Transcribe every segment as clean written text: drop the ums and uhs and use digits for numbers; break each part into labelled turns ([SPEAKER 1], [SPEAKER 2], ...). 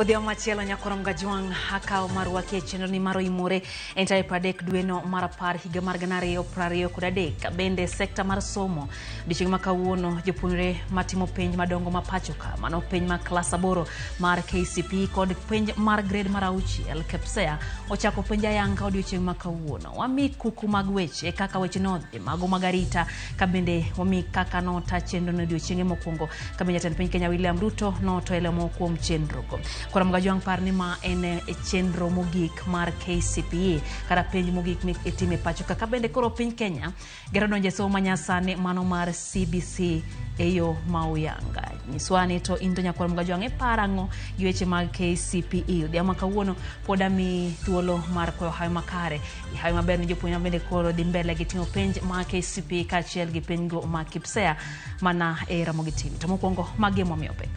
[SPEAKER 1] Odhiambo machielo nyakorom Gajwang' akawo mar rwaki e chenro ni mar oimore en tarik 30 dweno mar 10 higa mar 2023. Bende sekta mar somo odiochieng' ma kawuono jopuonjre matimo penj madongo ma pacho ka mano penj mar klas 8 mar KCPE kod penj mar grade mar 6 KPSEA ochako penj ayanga odiochieng' ma kawuono. Wami kuku mag weche kaka weche nodhi mago mag arita ka bende wami kaka nota chenro no odiochienge mokwongo ka bende jatend piny Kenya William Ruto notoelo moko kuom chenrogo. Koro Gajwang' par ni ma en chenro mogik mar KCPE kata penj mogik mitimo e pacho ka bende koro piny Kenya gero donjo e somo manyasani mano mar CBC e yo ma uyanga. Nyiswa ni to in to nyakwar Gajwang' iparo ang'o gi weche mag KCPE? Odhiambo ma kawuono pod ami thuolo mar kwayo hawi makare hawi maber ni jopuonjre bende koro dhi mbele gi timo penj mar KCPE kaachiel gi penj go mag KPSEA mana e Ramogi TV. To mokwongo magi emomiyo pek.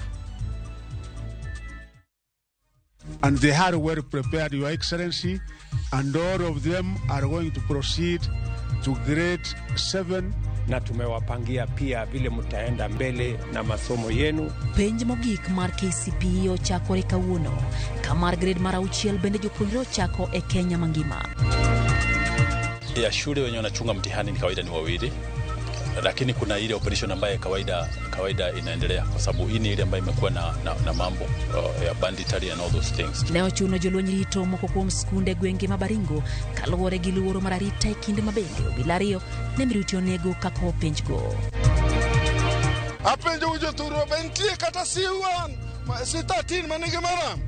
[SPEAKER 2] And they are well prepared, Your Excellency, and all of them are going to proceed to grade 7.
[SPEAKER 3] Na tumewapangia pia vile mtaenda mbele na masomo yenu.
[SPEAKER 1] Penj mogik mar KCPE ochakore kawuono ka mar grade mar 6 bende jopuonjre ochako e Kenya mangima.
[SPEAKER 4] Ya shule wenye wanachunga mtihani ni kawaida ni wawili, lakini kuna ile operation ambayo kawaida inaendelea kwa sababu hii ni ile ambayo imekuwa na mambo ya banditry and all those things.
[SPEAKER 1] Ne ochuno jolweny rito moko kuom skunde gwenge ma Baringo kaluwore gi luoro mar arita e kinde ma bende obila ariyo ne miruti onego kaka penjgo.
[SPEAKER 5] Apenjo jothurwa be nitie kata C1 C13 manigi maram?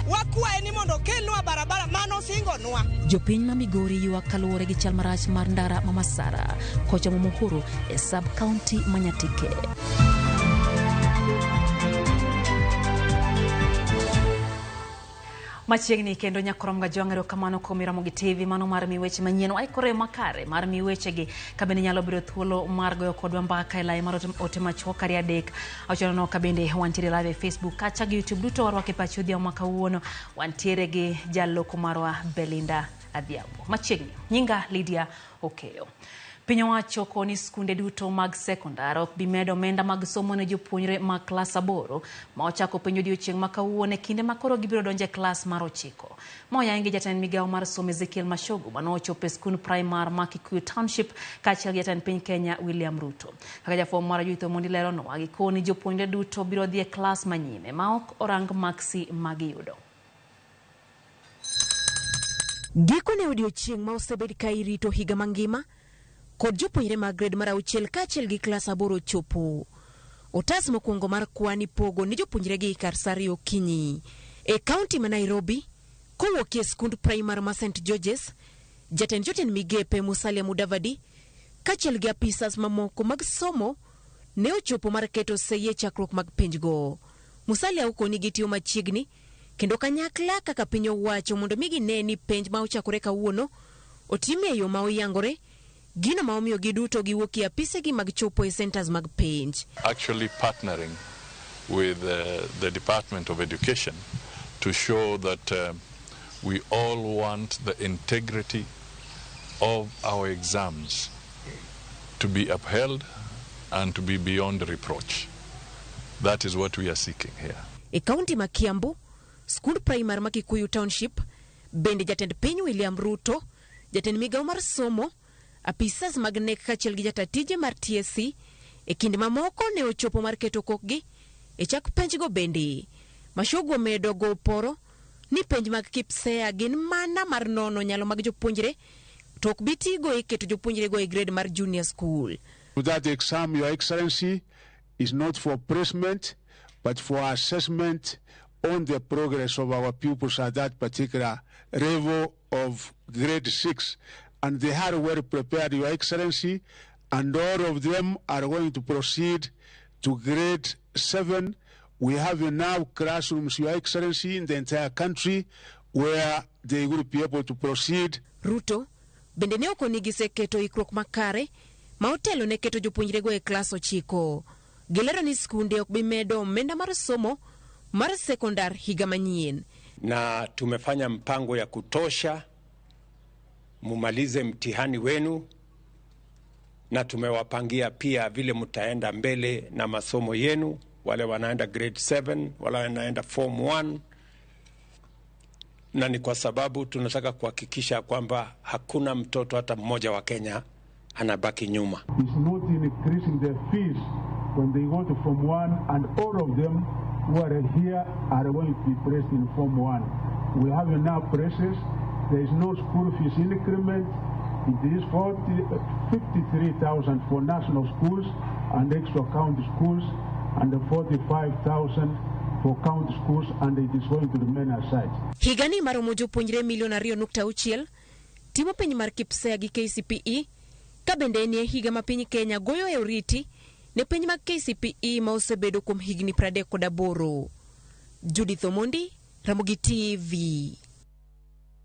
[SPEAKER 6] Wakwaye ni mondo okelnwa barabara mano singonwa.
[SPEAKER 1] Jopiny ma Migori ywak kaluwore gi chal marach mar ndara ma Masara kochomo Muhuru e sub county ma Nyatike. Machiegni kendo nyakorom Gajwang' erokamano kuom Ramogi TV mano mar mi weche manyien waikore makare mar mi wechegi ka bende nyalo bedo thuolo mar goyo kodwa mbaka e lai mar ote machuok 23 6 ka bende wantiere live e Facebook kacha gi YouTube duto warwake pachi odhiambo ma kawuono wantiere gi jaloko marwa Belinda Adhiambo. Machiegni nyinga Lydia Okeyo. Piny owacho koni skunde duto mag sekondar ok bi medo omenda mag somo ne jopuonjre mag klas 8 ma ochako penj odiochieng' ma kawuono e kinde ma koro gibiro donjo e klas mar 9. Ma oyangi gi jatend migawo mar somo Ezekiel Machogu manochopo e skund primar ma Kikuyu Township kaachiel gi jatend piny Kenya William Ruto. Kaka jafwambo mar Judith Omondi leronwa, gikoni jopuonjre duto biro dhi e klas manyime ma ok orang maksi magiyudo.
[SPEAKER 7] Gikone odiochieng' ma osebed ka irito higa mangima kod jopuonjre mag grade mar 6 kaachiel gi klas 8 chopo. Otas mokwongo mar kwan ipogo ni jopuonjre gi kar sa 2 okinyi. E kaunti ma Nairobi, kowuok e skund primar ma St George's, jatend jotend migepe Musalia Mudavadi kaachiel gi apisas mamoko mag somo ne ochopo mar keto sei e chakruok mag penjgo. Musalia okoni gitiyo machiegni kendo kanyakla kaka piny owacho mondo mi gine ni penj ma ochakore kawuono otim e yo ma oyangore, gino ma omiyo giduto giwuok e apisegi mag chopo e centers mag penj.
[SPEAKER 8] Actually partnering with the Department of Education to show that we all want the integrity of our exams to be upheld and to be beyond reproach. That is what we are seeking here.
[SPEAKER 7] E kaunti ma Kiambu, skund primar ma Kikuyu Township, bende jatend piny William Ruto, jatend migawo mar somo, apisas mag KNEC kaachiel gi jata tije mar TSC e kinde mamoko ne ochopo mar keto kokgi e chak penjgo bende. Machogu omedo go poro ni penj mag KPSEA gin mana mar nono nyalo mag jopuonjre to ok bi tigo e keto jopuonjrego e grade mar junior school.
[SPEAKER 2] That exam, Your Excellency, is not for placement but for assessment on the progress of our pupils at that particular level of grade 6. And they are well prepared, Your Excellency, and all of them are going to proceed to grade 7. We have enough classrooms, Your Excellency, in the entire country where they will be able to proceed.
[SPEAKER 7] Ruto bende ne okoni giseketo ikruok makare ma otelo ne keto jopuonjrego e klas 9. Gilero ni skunde ok bi medo omenda mar somo mar sekondar higa manyien.
[SPEAKER 3] Na tumefanya mpango ya kutosha mumalize mtihani wenu, na tumewapangia pia vile mtaenda mbele na masomo yenu. wale wanaenda grade 7, wale wanaenda form 1, na ni kwa sababu tunataka kuhakikisha kwamba hakuna mtoto hata mmoja wa Kenya anabaki nyuma.
[SPEAKER 2] It's not increasing the fees when they go to Form 1, and all of them who are here are going to be placed in Form 1. We have enough places. There is no school fees increment. It is 53,000 for national schools and extra county schools, and 45,000 for county schools, and it is going to remain as such.
[SPEAKER 7] Higani maromo jopuonjre milion 2.6 timo penj mar KPSEA gi KCPE ka bende en e higa ma piny Kenya goyo e oriti ne penj mag KCPE ma osebedo kuom higni 38. Judith Omondi, Ramogi TV.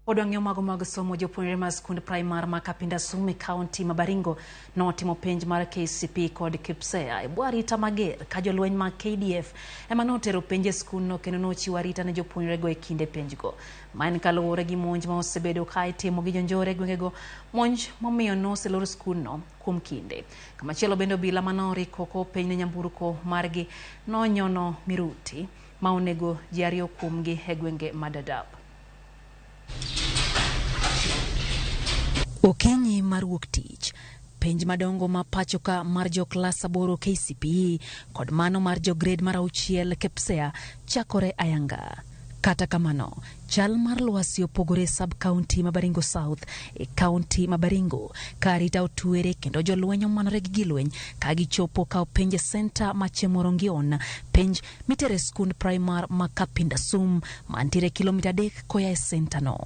[SPEAKER 1] Pod wang'iyo mago mag somo. Jopuonjre mag skund primar ma Kapinda Sum e kaunti ma Baringo notimo penj mar KCPE kod KPSEA e bwo arita mager ka jolweny mag KDF ema notero penj e skundno kendo nochiwo arita ne jopuonjrego e kinde penjgo. Ma en kaluwore gi monj ma osebedo ka itimo gi jonjore e gwengego, monj momiyo noselor skundno kuom kinde. Kamachielo bende obila manoriko kowo penj ne nyamburko margi nonyono miruti ma onego ji ariyo kuomgi e gwenge ma Dadaab. Okinyi mar wuok tich, penj madongo ma pacho ka mar jo klas 8 KCPE kod mano mar jo grade mar 6 KPSEA chakore ayanga. Kata kamano, chal mar lwasi opogore e sub county ma Baringo South e kaunti ma Baringo ka arita otwere kendo jolweny omanore gi gilweny ka gichopo kawo penj e senta ma Chemorongion, penj mitere skund primar ma Kapinda Sum mantiere kilomita 3 koya e senta no.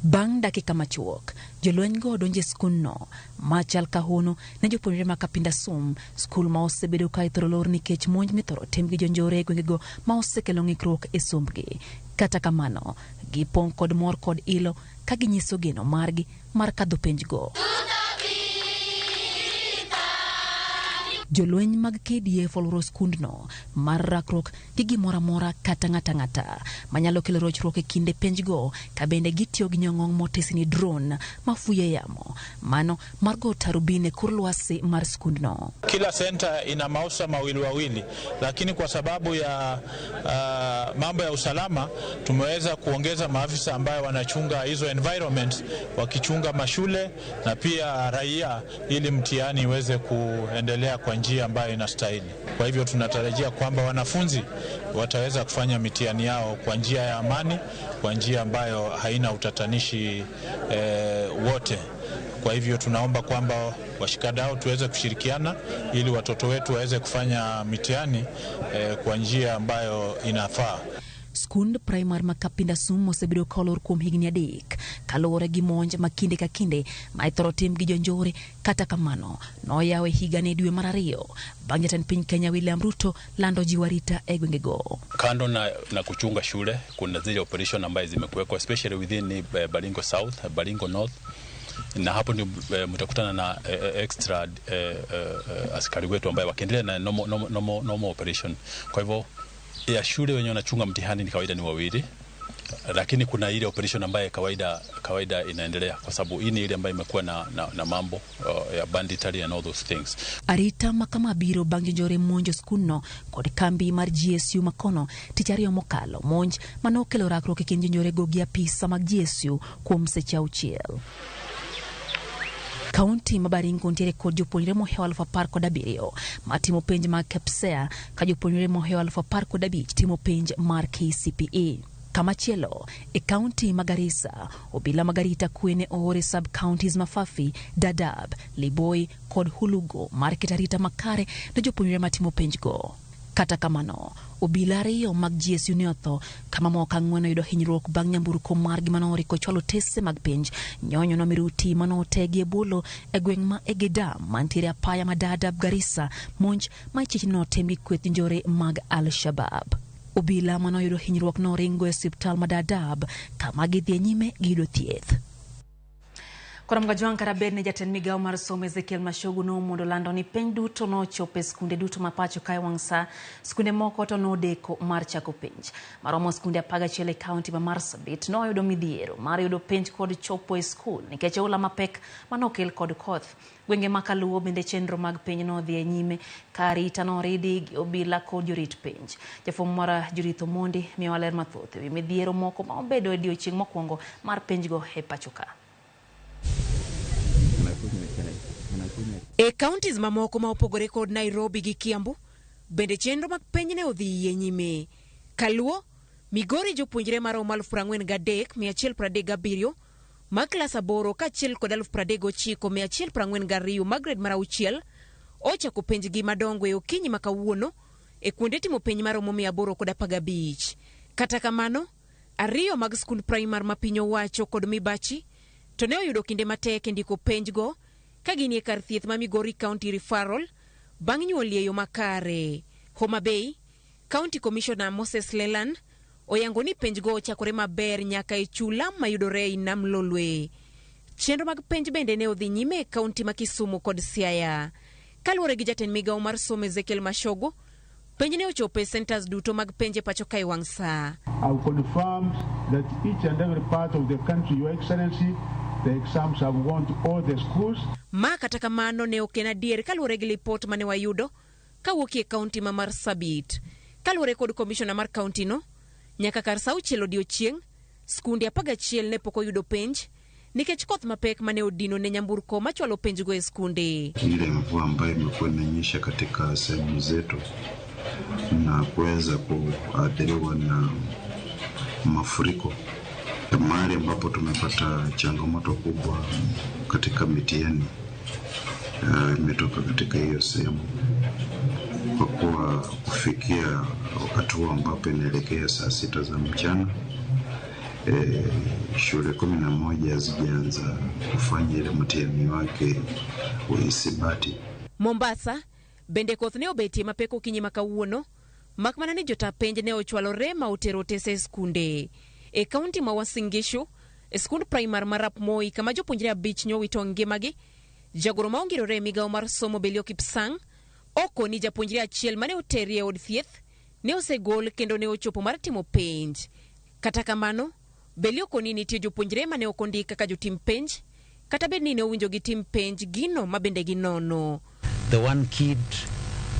[SPEAKER 1] Bang' dakika machuok, jolweny go donjo e skundno machal kahono ne jopuonjre ma Kapinda Sum, skul ma osebedo ka ithoro lor nikech monj mithoro tim gi jonjore e gwengego ma osekelo ng'ikruok e sombgi. Kata kamano, gipong' kod mor kod ilo ka ginyiso geno margi mar kadho penjgo. Jolweny mag KDF olworo skundno mar rakruok gi gimoro amora kata ng'ata ng'ata manyalo kelo rochruok e kinde penjgo, ka bende gitiyo gi nyong'ong' motesi ni drone mafuyo e yamo mano mar go tarubin e kor lwasi mar skundno.
[SPEAKER 9] Kila senta ina maafisa mawili wawili, lakini kwa sababu ya mambo ya usalama tumeweza kuongeza maafisa ambayo wanachunga hizo environment, wakichunga mashule na pia raia, ili mtihani iweze kuendelea kwa njia ambayo inastahili. Kwa hivyo tunatarajia kwamba wanafunzi wataweza kufanya mitihani yao kwa njia ya amani, kwa njia ambayo haina utatanishi wote. Kwa hivyo tunaomba kwamba washikadau tuweze kushirikiana ili watoto wetu waweze kufanya mitihani kwa njia ambayo inafaa.
[SPEAKER 1] Skund primar ma Kapinda Sum osebedo ka olor kuom higni 3 kaluwore gi monj ma kinde ka kinde ma ithoro tim gi jonjore. Kata kamano, noyawe higani dwe mar 2 bang' jatend piny Kenya William Ruto lando jiwo arita e gwengego.
[SPEAKER 4] Kando na kuchunga shule, kuna zile operation ambazo zimekuwekwa especially within Baringo South, Baringo North, na hapo ndio mtakutana na extra askari wetu ambaye wakiendelea na normal operation. Kwa hivyo ya shule wenye wanachunga mtihani ni kawaida ni wawili, lakini kuna ile operation ambayo kawaida inaendelea kwa sababu hii ni ile ambayo imekuwa na mambo ya banditry and all those things.
[SPEAKER 1] Arita makama biro bang' jonjore monjo skundno kod kambi mar GSU makono tich ariyo mokalo, monj manokelo rakruok e kind jonjore go gi apisa mag GSU kuom seche 6. Kaunti ma Baringo nitiere kod jopuonjre mohewo 17,000 matimo penj mag KPSEA ka jopuonjre mohewo 15,000 timo penj mar KCPE. Kamachielo e kaunti ma Garissa, obila mag arita kwe ne oor e sub counties ma Fafi, Dadaab, Liboi kod Hulugo mar keto arita makare ne jopuonjre matimo penjgo. Kata kamano, obila 2 mag GSU ne otho ka mamoko 4 oyudo hinyruok bang' nyamburko margi manoriko chwalo tese mag penj nyonyono miruti manotegi e bolo e gweng' ma Egedam mantiere apaya ma Dadaab Garissa, monj ma ichich ni notim gi kweth njore mag Al-Shabaab. Obila manoyudo hinyruok noringo e osiptal ma Dadaab kama gidhi nyime gi yudo thieth. Korom Kajwang' kata bed ni jatend migawo mar somo Ezekiel Machogu nomondo lando ni penj duto nochopo e skunde duto ma pacho kae wang' sa, skunde moko to nodeko mar chako penj. Maromo skunde 11 e kaunti ma Marsabit noyudo midhiero mar yudo penj kod chopo e skul nikech oula mapek manokel kod koth. Gwenge ma kaluwo bende chenro mag penj nodhi e nyime ka arita noridi gi obila kod jorit penj. Jafwambo mara Judith Omondi miyowa ler mathoth ewi midhiero moko ma obedo e odiechieng' mokwongo mar penjgo e pacho ka.
[SPEAKER 7] E counties mamoko ma opogore kod Nairobi gi Kiambu, bende chenro mag penj ne odhi e nyime. Kaluo, Migori jopuonjre maromo 43,137 mag klas 8 kaachiel kod 39,142 mag grade mar 6 ochako penjgi madongo e okinyi ma kawuono e kuonde timo penj maromo 815. Kata kamano, ariyo mag skund primar ma piny owacho kod Mibachi to ne oyudo kinde matek e ndiko penjgo ka gin e kar thieth ma Migori County Referral bang' nyuol e yo makare. Homa Bay, County Commissioner Moses Lelan oyango ni penjgo ochakore maber nyaka e chula mayudore ei Nam Lolwe. Chenro mag penj bende ne odhi nyime e kaunti ma Kisumu kod Siaya. Kaluwore gi jatend migawo mar somo Ezekiel Machogu, penj ne ochopo e centers duto mag penj e pacho kae wang' sa.
[SPEAKER 2] I've confirmed that each and every part of the country, Your Excellency, the exams have gone to all the schools.
[SPEAKER 7] Ma kata kamano ne ok en adier kaluwore gi lipot mane wayudo kawuok e kaunti ma Marsabit. Kaluwore kod komishona mar kaunti no, nyaka kar sa 6 odiechieng', skunde 11 ne pok oyudo penj nikech koth mapek mane odino ne nyamburko machwalo penjgo e skunde.
[SPEAKER 10] Ile mvua ambayo imekuwa inanyesha katika sehemu zetu na kuweza kuathiriwa na mafuriko, mahali ambapo tumepata changamoto kubwa katika mitihani imetoka katika hiyo sehemu, kwa kuwa kufikia wakati huo ambapo inaelekea saa 6 za mchana, shule 11 hazijaanza kufanya ile mtihani wake wa hisabati.
[SPEAKER 7] Mombasa bende koth ne obetie mapek okinyi ma kawuono, mak mana ni jota penj ne ochwalore ma otero otese e skunde. E kaunti ma Uasin Gishu, e skund primar mar Arap Moi kama jopuonjre 5 nyowito ngimagi, jagoro ma ongirore e migawo mar somo Belio Kipsang okoni japuonjre achiel mane oteri e od thieth ne osegol kendo ne ochopo mar timo penj. Kata kamano, Belio koni nitie jopuonjre mane ok ondik kaka jotim penj, kata bed ni ne owinjo gitim penj gino ma bende ginono.
[SPEAKER 11] The one kid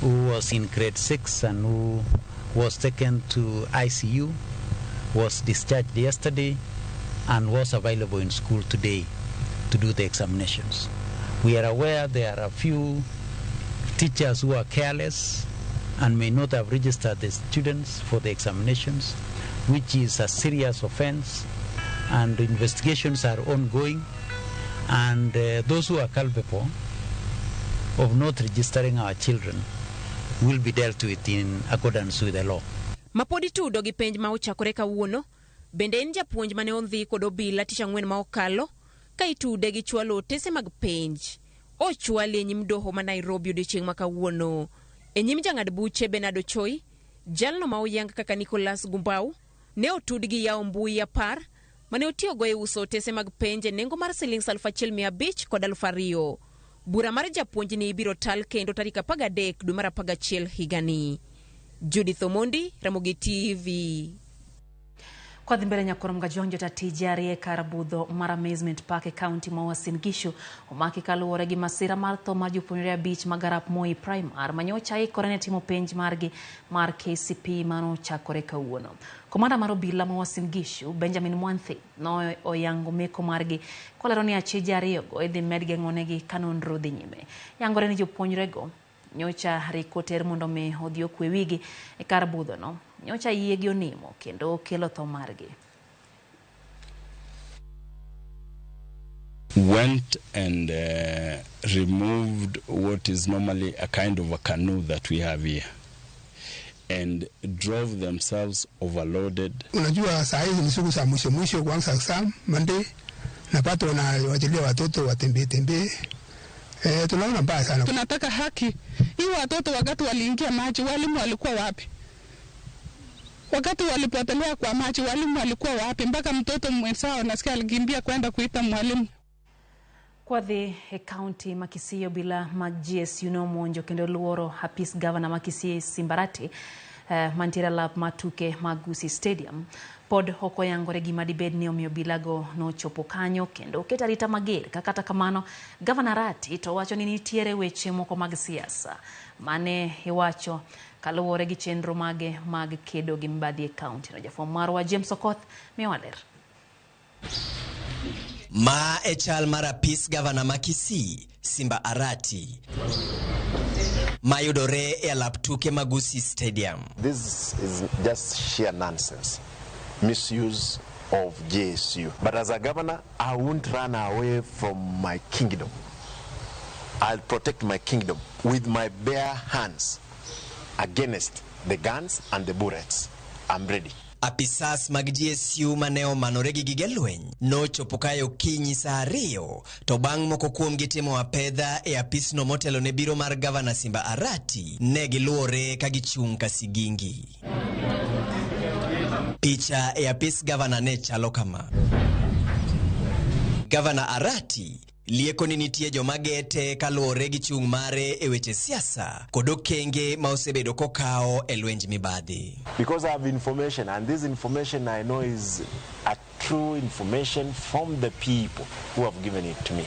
[SPEAKER 11] who was in grade 6 and who was taken to ICU was discharged yesterday and was available in school today to do the examinations. We are aware there are a few teachers who are careless and may not have registered the students for the examinations, which is a serious offense, and investigations are ongoing. And those who are culpable of not registering our children will be dealt with in accordance with the law.
[SPEAKER 7] Mapodi tudo gi penj ma ochakore kawuono, bende en japuonj mane ondhi kod obila tich ang'wen ma okalo ka itude gi chwalo otese mag penj. Ochwali e nyim doho ma Nairobi odiechieng' ma kawuono. E nyim jang'ad buche Bernard Ochoi, jalno ma oyang kaka Nicholas Gumbau ne otud gi yawo mbui 10 mane otiyogo e uso otese mag penj e nengo mar siling 1500 kod 2000. Bura mar japuonj ni ibiro tal kendo tarik 13 dwe mar 11 higani. Judith Omondi, Ramogi TV.
[SPEAKER 1] Kwa dhi mbele nyakorom Kajwang' jotatije ariyo e kar budho mar Amazement Park e kaunti ma Uasin Gishu omaki kaluwore gi masira mar tho mar jopuonjre 5 mag Arap Moi Primar manyocha ikore ne timo penj margi mar KCPE manochakore kawuono. Komanda mar obila ma Uasin Gishu Benjamin Mwanthi no oyango meko margi kolero ni achije ariyogo idhi med geng'onegi ka nonro dhi nyime. Yangore ni jopuonjrego nyocha riko ter mondo mi odhi okwe wigi e kar budhono. Nyocha yiegi onimo kendo kelo tho margi.
[SPEAKER 12] Went and removed what is normally a kind of a canoe that we have here and drove themselves overloaded.
[SPEAKER 13] Unajua saa hizi ni siku za mwisho mwisho kuanza exam Monday, na pato wanawachilia watoto watembee tembee. Tunaona mbaya sana.
[SPEAKER 14] Tunataka haki. Hii watoto wakati waliingia maji, walimu walikuwa wapi? Wakati walipotelea kwa maji, walimu walikuwa wapi? Mpaka mtoto mwenzao nasikia alikimbia kwenda kuita mwalimu.
[SPEAKER 1] Kwadhi e kaunti ma Kisii, obila mag GSU nomonjo kendo luoro apis gavana ma Kisii Simba Arati mantiere alap mar tuke mag Gusii Stadium. Pod ok oyangore gima dibed ni omiyo obilago nochopo kanyo kendo oket arita mager. Kata kamano, gavana Arati to wacho ni nitiere weche moko mag siasa mane iwacho kaluwore gi chenro mage mag kedo gi mibadhi e kaunti no. Jafwambo marwa James Okoth miyowa ler.
[SPEAKER 15] Ma e chal mar apis gavana ma Kisii, Simba Arati, mayudore e alap tuke mag Gusii Stadium.
[SPEAKER 16] This is just sheer nonsense, misuse of JSU. But as a governor, I won't run away from my kingdom. I'll protect my kingdom with my bare hands against the guns and the bullets. I'm ready.
[SPEAKER 15] Apisas mag GSU mane omanore gi gige lweny nochopo kae okinyi saa 2 to bang' moko kuomgi timo apedha e apisno motelo ne biro mar gavana Simba Arati ne giluwore ka gichung' ka sigingi. Picha e apis gavana ne chalo kama. Gavana Arati lieko ni nitie joma gete kaluwore gi chung' mare e weche siasa kod okenge ma osebedo kokawo e lwenj mibadhi.
[SPEAKER 16] Because I have information, and this information I know is a true information from the people who have given it to me.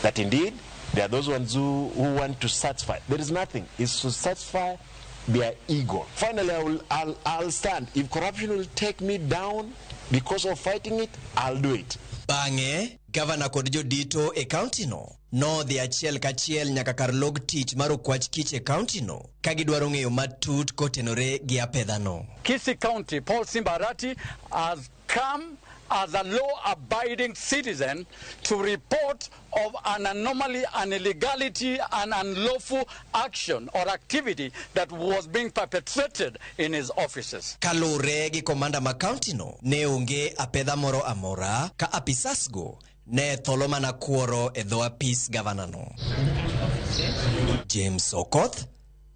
[SPEAKER 16] That indeed, there are those ones who want to satisfy. There is nothing. It's to satisfy their ego. Finally, I'll stand. If corruption will take me down because of fighting it, I'll do it.
[SPEAKER 15] Bang'e, gavana kod jodito e kaunti no nodhi achiel kachiel nyaka kar log tich mar okwach kich e kaunti no ka gidwaro ng'eyo matut kotenore gi apedhano.
[SPEAKER 17] Kisii County, Paul Simba Arati has come as a law-abiding citizen to report of an anomaly, an illegality, an unlawful action or activity that was being perpetrated in his offices.
[SPEAKER 15] Kaluwore gi komanda ma kaunti no, ne onge apedha moro amora ka apisasgo ne tholo mana kuoro e dho apis gavana no. James Okoth,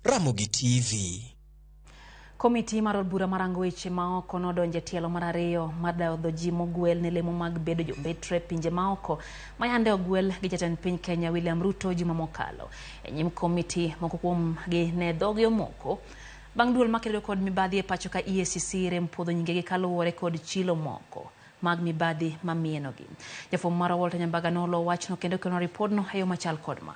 [SPEAKER 15] Ramogi TV.
[SPEAKER 1] Komiti mar od bura marango weche maoko nodonjo e tielo mar 2 mar dayo dho ji mogwel ne lemo mag bedo jombetre pinje maoko mayande ogwel gi jatend piny Kenya William Ruto juma mokalo. E nyim komiti moko kuomgi ne dhogi omoko bang' duol makedo kod mibadhi e pacho ka EACC rem puodho nyingegi kaluwore kod chilo moko mag mibadhi mamienogi. Jafwambo marwa Walter Nyambaga nolo wachno kendo kelo ripodno e yo machal kod ma.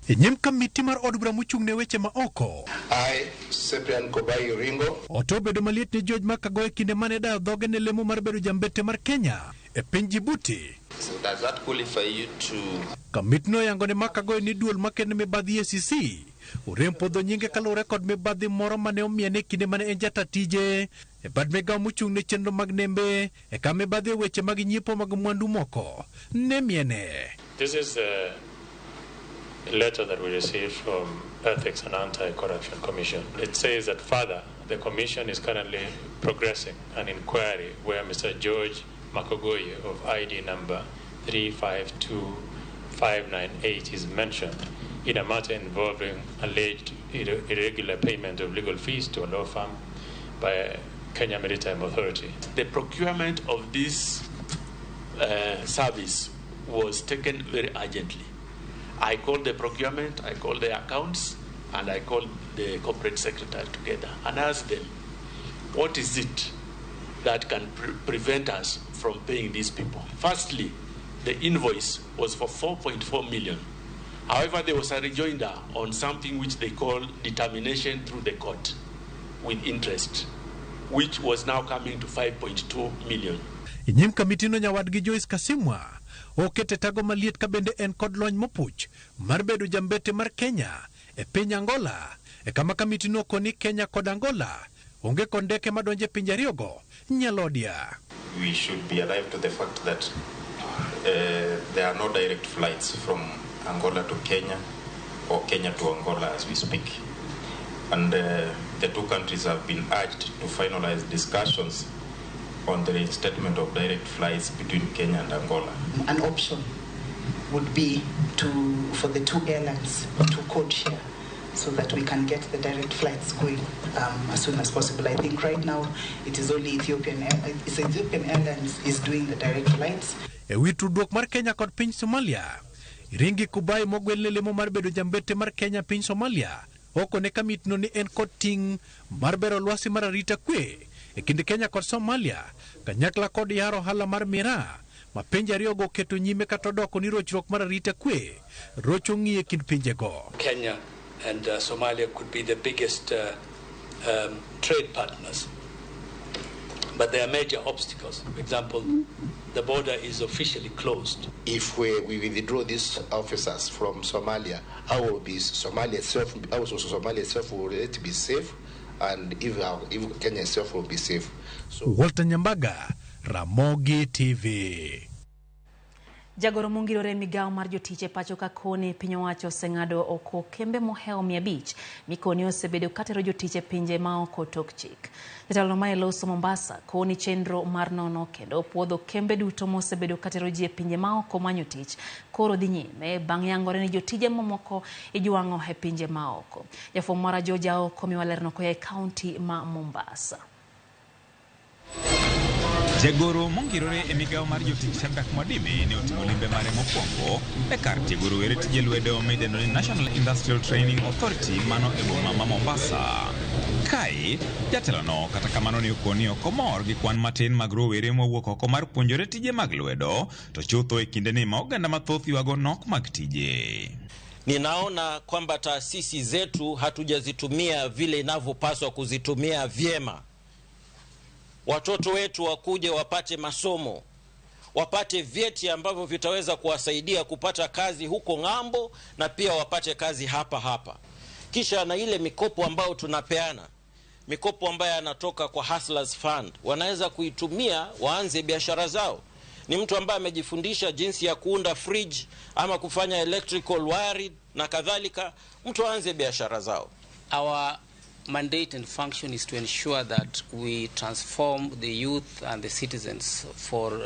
[SPEAKER 18] E nyim kamiti mar od bura mochung' ne weche ma oko.
[SPEAKER 5] I, Cyprian Kobai Ringo.
[SPEAKER 18] Otobedo maliet ne George Makagoe kinde mane dayo dhoge ne lemo mar bedo jambete mar Kenya e piny Djibouti.
[SPEAKER 19] So does that qualify you to...
[SPEAKER 18] Kamitno oyango ne Makagoe ni duol makende mibadhi EACC orem puodho nyinge kaluwore kod mibadhi moro mane omiene kinde mane en jata tije e bad migawo mochung' ne chenro mag nembe e ka mibadhi e weche mag nyiepo mag mwandu moko ne miene.
[SPEAKER 20] This is a letter that we received from Ethics and Anti-Corruption Commission. It says that further, the commission is currently progressing an inquiry where Mr. George Makogoye of ID number 352598 is mentioned in a matter involving alleged irregular payment of legal fees to a law firm by Kenya Maritime Authority.
[SPEAKER 21] The procurement of this service was taken very urgently. I called the procurement, I called the accounts, and I called the corporate secretary together and asked them, what is it that can prevent us from paying these people? Firstly, the invoice was for 4.4 million. However, there was a rejoinder on something which they call determination through the court with interest, which was now coming to 5.2 million.
[SPEAKER 18] Inyim kamitino nyawadgi Joyce Kasimwa okete tago maliet ka bende en kod lony mopuch mar bedo jambete mar Kenya e piny Angola e kama kamitino koni Kenya kod Angola onge kod ndeke madonje e pinje ariyogo nyalodia.
[SPEAKER 19] We should be alive to the fact that there are no direct flights from Angola to Kenya or Kenya to Angola as we speak. And the two countries have been urged to finalize discussions on the reinstatement of direct flights between Kenya and Angola.
[SPEAKER 22] An option would be for the two airlines to code share
[SPEAKER 6] so that we can get the direct flights going as soon as possible. I think right now it is only Ethiopian Airlines is doing the direct flights.
[SPEAKER 18] E wi tudruok mar Kenya kod piny Somalia, Ringi Kubai mogwel ne lemo mar bedo jambete mar Kenya piny Somalia okone kamitno ni en kod ting' mar bero lwasi mar arita kwe e kind Kenya kod Somalia kanyakla kod yaro ohala mar miraa ma pinje ariyogo oketo nyime kata odoko ni rochruok mar arita kwe rocho ng'iyo e kind pinjego.
[SPEAKER 22] Kenya and Somalia could be the biggest trade partners, but there are major obstacles. For example, the border is officially closed.
[SPEAKER 23] If we withdraw these officers from Somalia, how will be Somalia itself? Also, Somalia itself will it be safe, and if Kenya itself will be safe. So
[SPEAKER 18] Walter Nyambaga, Ramogi TV.
[SPEAKER 1] Jagoro mongirore migao mar jotich e pacho ka koni piny owacho oseng'ado oko kembe mohewo 500 mikoni osebedo katero jotich e pinje maoko tok chik. Jatelo mae loso Mombasa koni chenro mar nono kendo puodho kembe duto mosebedo katero ji e pinje maoko manyo tich koro dhi nyime bang' yangore ni jotije mamoko ijwang'o e pinje maoko. Jafwambo mara George Aoko miwa lerno koya e kaunti ma Mombasa.
[SPEAKER 24] Jagoro mongirore e migao mar jotich Shadrack Mwadime ne otimo limbe mare mokwongo e kar tiego rowere tije lwedo midendo ni National Industrial Training Authority mano e boma ma Mombasa. Kae, jatelono kata kamano ne okoni ok omor gi kwan matin mag rowere mowuok oko mar puonjore tije mag lwedo to chutho e kindeni ma oganda mathoth ywago nok mag tije.
[SPEAKER 25] Ninaona kwamba taasisi zetu hatujazitumia vile inavyopaswa kuzitumia vyema. Watoto wetu wakuje wapate masomo, wapate vyeti ambavyo vitaweza kuwasaidia kupata kazi huko ng'ambo na pia wapate kazi hapa hapa. Kisha na ile mikopo ambayo tunapeana, mikopo ambayo yanatoka kwa Hustlers Fund, wanaweza kuitumia waanze biashara zao. Ni mtu ambaye amejifundisha jinsi ya kuunda fridge ama kufanya electrical wiring na kadhalika, mtu aanze biashara zao.
[SPEAKER 26] Our mandate and function is to ensure that we transform the youth and the citizens for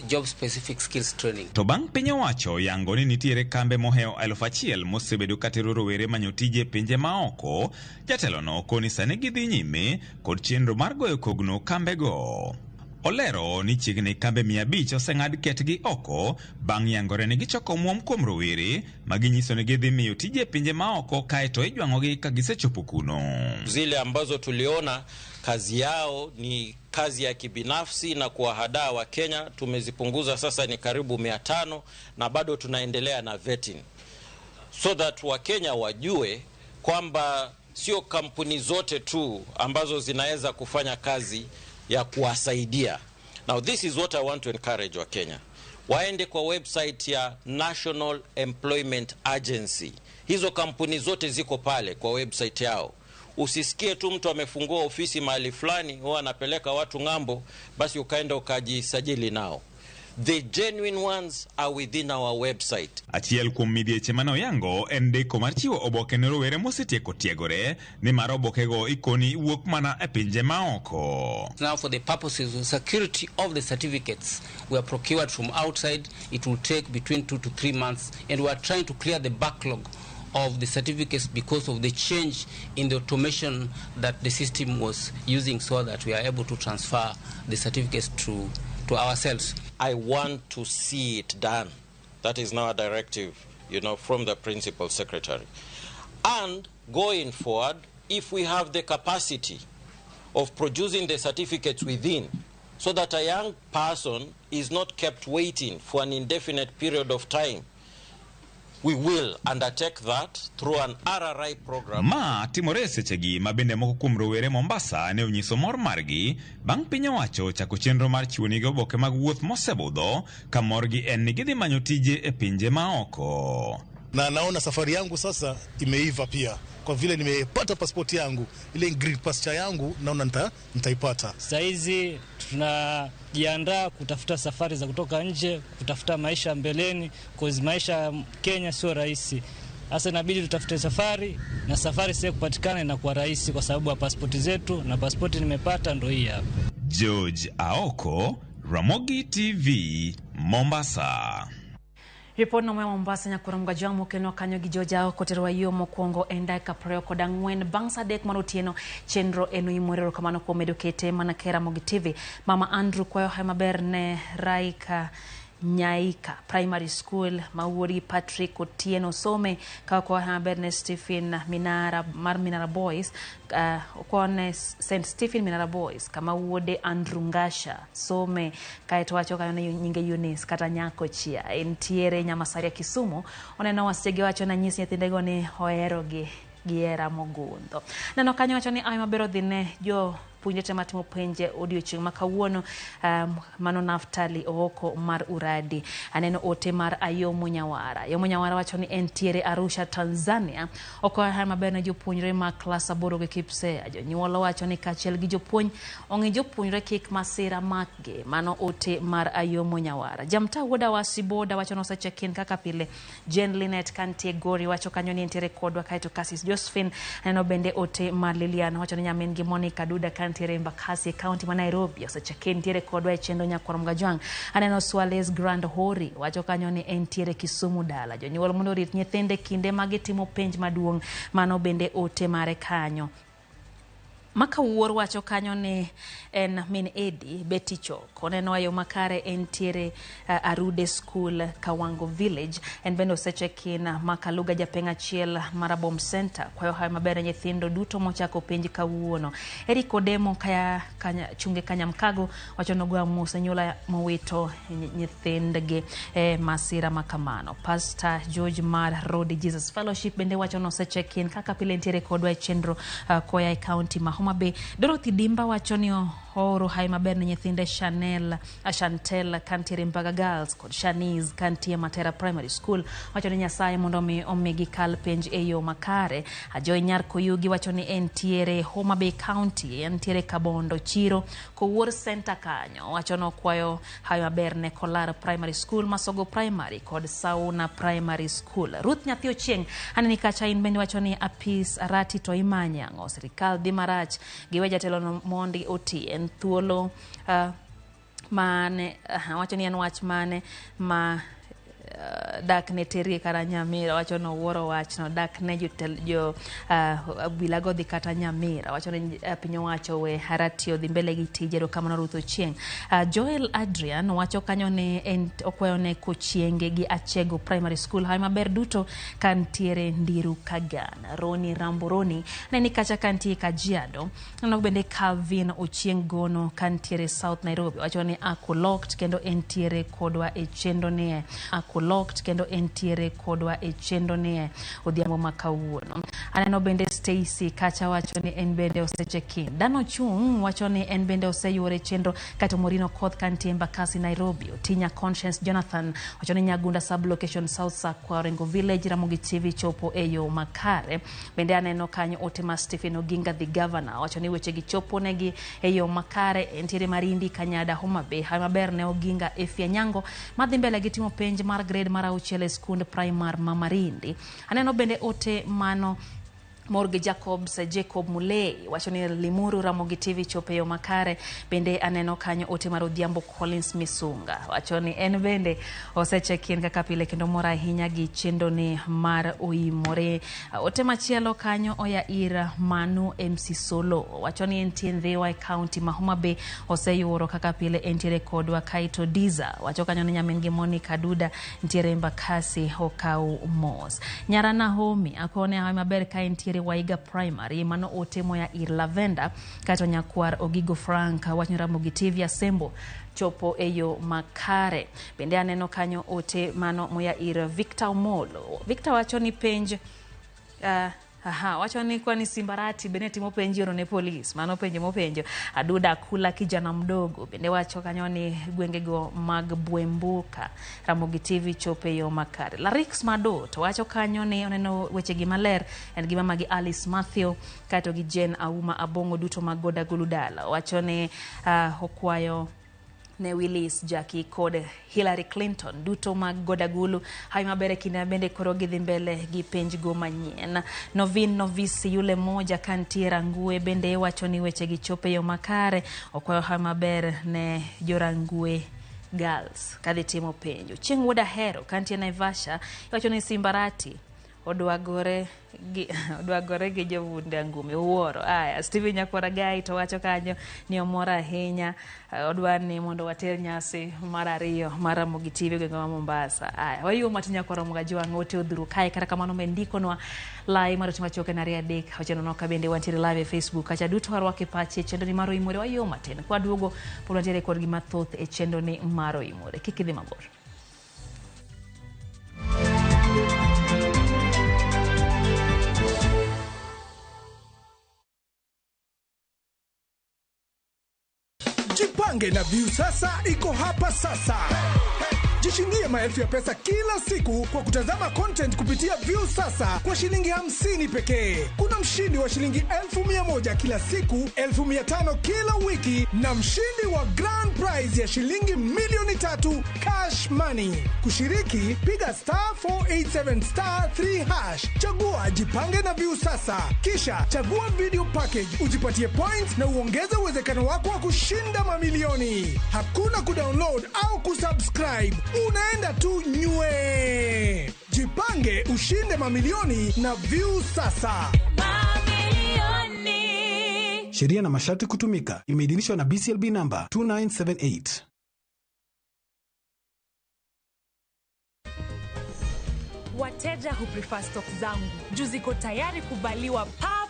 [SPEAKER 26] job-specific skills training.
[SPEAKER 24] To bang' piny owacho yango ni nitiere kambe mohewo 1000 mosebedo katero rowere manyo tije pinje maoko, jatelono koni sani gidhi nyime kod chenro mar goyo kogno kambego. Olero ni chiegni kambe 500 oseng'ad ketgi oko bang' yangore ni gichoko omuom kuom rowere ma ginyiso ni gidhi miyo tije pinje maoko kaeto ijwang'ogi ka gisechopo kuno.
[SPEAKER 25] Zile ambazo tuliona kazi yao ni kazi ya kibinafsi na kuwahadaa wa Kenya tumezipunguza sasa ni karibu 500 na bado tunaendelea na vetting so that Wakenya wajue kwamba sio kampuni zote tu ambazo zinaweza kufanya kazi ya kuwasaidia. Now this is what I want to encourage wa Kenya. Waende kwa website ya National Employment Agency. Hizo kampuni zote ziko pale kwa website yao. Usisikie tu mtu amefungua ofisi mahali fulani, huwa anapeleka watu ng'ambo, basi ukaenda ukajisajili nao. The genuine ones are within our website.
[SPEAKER 24] Achiel kuom midhieche mane oyango en ndiko mar chiwo oboke ne rowere mosetieko tiegore nimar obokego ikoni wuok mana e pinje maoko.
[SPEAKER 26] Now for the purposes of security of the certificates we are procured from outside, it will take between 2 to 3 months, and we are trying to clear the backlog of the certificates because of the change in the automation that the system was using, so that we are able to transfer the certificates to ourselves.
[SPEAKER 25] I want to see it done. That is now a directive, from the principal secretary. And going forward, if we have the capacity of producing the certificates within, so that a young person is not kept waiting for an indefinite period of time, we will undertake that through an RRI program.
[SPEAKER 24] Ma timore sechegi ma bende moko kuom rowere Mombasa ne onyiso mor margi bang' piny owacho chako chenro mar chiwo negi oboke mag wuoth mosebudho ka morgi en ni gidhi manyo tije e pinje maoko.
[SPEAKER 5] Na naona safari yangu sasa imeiva pia kwa vile nimepata pasipoti yangu, ile green passport yangu naona nitaipata.
[SPEAKER 27] Saizi tunajiandaa kutafuta safari za kutoka nje, kutafuta maisha mbeleni, cause maisha Kenya sio rahisi. Sasa inabidi tutafute safari, na safari sio kupatikana inakuwa rahisi kwa sababu ya pasipoti zetu, na pasipoti nimepata ndo hii hapa.
[SPEAKER 24] George Aoko, Ramogi TV, Mombasa.
[SPEAKER 1] Ripodno ma Mombasa nyakwar Mgajwang' okelnwa kanyo gi Joja koterwa yo mokwongo en dakika 24 bang' sa 3 mar otieno. Chenro en oimore. Erokamano kuom medo kete mana ke Ramogi TV. Mama Andrew kwayo hawi maber ne Raika Nyaika Primary School ma wuodgi Patrick Otieno some ka okwayo hawi maber ne Stephen Minara mar Minara Boys, okwayo ne St Stephen Minara Boys kama wuode Andrew Ngasha some, kaeto wacho kanyo ni nyinge Eunice kata Nyako Chia entiere Nyamasaria Kisumu. Oneno wasege wacho na nyis nyithindego ni oherogi gi hera mogundho. Neno kanyo wacho ni hawi maber odhi ne jo puonjre te matimo penje odiochieng' ma kawuono. Mano Naftali Ooko mar Uradi. Aneno ote mar Ayomo Nyawara. Ayomo Nyawara wacho ni entiere Arusha, Tanzania. Okwayo hawi maber ne jopuonjre mag klas 8 gi Kipsea. Jonyuol wacho ni kaachiel gi jopuonj ong'i jopuonjre kik masira makgi. Mano ote mar Ayomo Nyawara. Jamta wuod Awasi Boda wacho ni osecheck-in kaka pile. Jane Linet kantie Gori wacho kanyo ni entiere kodwa, kaeto Kasis Josephine. Aneno bende ote mar Lilian wacho ni nyamin gi Monica Duda kantiere Embakasi e kaunti ma Nairobi osecheck-in ntiere kodwa e chenro nyakwar Mgajwang'. Aneno Swales Grand Hori wacho kanyo ni entiere Kisumu dala. Jonyuol mondo orit nyithinde kinde ma gitimo penj maduong'. Mano bende ote mare kanyo. Maka Wuor wacho kanyo ni en min Edi Betty Chok. Oneno ayo makare entiere Arude School, Kawango Village. En bende osecheck-in. Makaluga japeng' achiel mar Abom Center kwayo hawi maber ne nyithindo duto mochako penj kawuono. Eric Odemo kaya kanya, chunge Kanyamkago wacho nogo mos ne nyula mowito nyithindgi e masira makamano. Pastor George mar Road Jesus Fellowship bende wacho ni osecheck-in kaka pile ntiere kodwa e chenro koya e kaunti ma Homa Bay. Dorothy Dimba wacho ni ooro hawi maber ne nyithinde Chanel, Chantel kantiere Mbaga Girls kod Shanice kantie Matera Primary School. Wacho ni Nyasaye mondo omi omigi kal penj e yo makare. Ajoy Nyar Koyugi wacho ni entiere Homa Bay County, entiere Kabondo Chiro Kowuor Center kanyo. Wacho ni okwayo hawi maber ne Kolar Primary School, Masogo Primary kod Sauna Primary School. Ruth Nyathi Ochieng' aneni kacha in bende wacho ni Apis Arati to imanye ang'o? Sirikal dhi marach giwe jatelo no mondi oti en thuolo mane wacho ni en wach mane ma dak ne terie kata Nyamira. Wacho ni owuoro wachno dak ne jo obila go dhi kata Nyamira. Wacho ni piny owacho we Arati odhi mbele gi tije. Erokamano Ruth Ochieng'. Joel Adrian wacho kanyo ni en okwayo ne Kochienge gi Achego Primary School hawi maber duto kantiere Ndiru Kagan. Roni Ramboroni neni kacha kantie Kajiado. Aneno bende Calvin Ochieng' Gono kantiere South Nairobi wacho ni ako locked kendo entiere kodwa e chenro nie ako locked kendo entiere kodwa e chenro nie odhiambo ma kawuono. Aneno bende Stacy kacha wacho ni en bende osecheck-in. Dano Chung wacho ni en bende oseyuore chenro kato Morino Koth kantie Embakasi Nairobi. Otinya Conscience Jonathan wacho ni Nyagunda sub-location South Sakwa Orengo Village Ramogi TV chopo e yo makare. Bende aneno kanyo ote ma Stephen Oginga the governor wacho ni weche gi chopo negi e yo makare. Entiere Marindi Kanyada Homa Bay. Hawi maber ne Oginga Efia Nyango madhi mbele gi timo penj mar grade mar 6 e skund primar ma Marindi. Aneno bende ote mano Morgi Jacobs Jacob Mulei wacho ni Limuru Ramogi TV chopo e yo makare. Bende aneno kanyo ote mar Odhiambo Collins Misunga wacho ni en bende osecheck-in kaka pile kendo mor ahinya gi chenro ni mar oimore. Ote machielo kanyo oya ir Manu MC Solo wacho ni entie Ndhiwa e kaunti ma Homa Bay oseyuoro kaka pile entiere kodwa. Kaito Diza wacho kanyo ni nyamin gi Monica Duda ntiere Embakasi okaw mos. Nyara Naomi akone hawi maber ka entiere Waiga Primary. Mano ote moya ir Lavenda. Kato nyakwar Ogigo Frank wacho ni Ramogi TV Asembo chopo e yo makare. Bende aneno kanyo ote mano moya ir Victor Omolo. Victor wacho ni penj wacho ni kwani Simbarati bende timo penj oro ne polis. Mano penjo mopenjo. Aduda Kula kijana mdogo bende wacho kanyo ni gwengego mag Bwembuka Ramogi TV chopo e yo makare. Larix Mado to wacho kanyo ni oneno wechegi maler en gi mama gi Alice Matthew kaeto gi Jane Auma Abong'o duto mag Godagulu dala. Wacho ni okwayo ne Willis Jackie kod Hillary Clinton duto mag Godagulu hawi maber e kinde bende koro gidhi mbele gi penj go manyien. Novin Novisi yule moja kantie Rangue bende wacho ni weche gi chopo e yo makare. Okwayo hawi maber ne jorangue Girls kadhi timo penjo. Chieng' wuod Ahero kantie Naivasha iwacho ni Simbarati odwa gore gi jobunde Angume wuoro. Aya, Steven Nyakwaragai to wacho kanyo ni omor ahinya, odwa ni mondo water nyasi mar 2 mar Ramogi TV gwenge ma Mombasa. Aya, wayuo matin Nyakwara Gajwang' ote odhuro kae, kata kamano mendikonwa lai mar ote machuok en 2 3 9 ka bende wantiere live e Facebook kacha duto warwake pache e chenro ni mar Oimore. Wayuo matin kwaduogo pod wantiere kod gima thoth e chenro ni mar Oimore, kik idhi mabor.
[SPEAKER 2] Jipange na Viusasa iko hapa sasa. Jishindie maelfu ya pesa kila siku kwa kutazama content kupitia Viusasa kwa shilingi 50 pekee. Kuna mshindi wa shilingi 1,100 kila siku, 500 kila wiki na mshindi wa grand prize ya shilingi 3,000,000 cash money. Kushiriki, piga *487*3#. Chagua Jipange na Viusasa. Kisha chagua video package, ujipatie points na uongeze uwezekano wako wa kushinda mamilioni. Hakuna kudownload au kusubscribe. Unaenda tu nywe. Jipange ushinde mamilioni na Viusasa.
[SPEAKER 3] Mamilioni. Sheria na masharti kutumika. Imeidhinishwa na BCLB number 2978.
[SPEAKER 4] Wateja huprefer stock zangu juu ziko tayari kubaliwa pap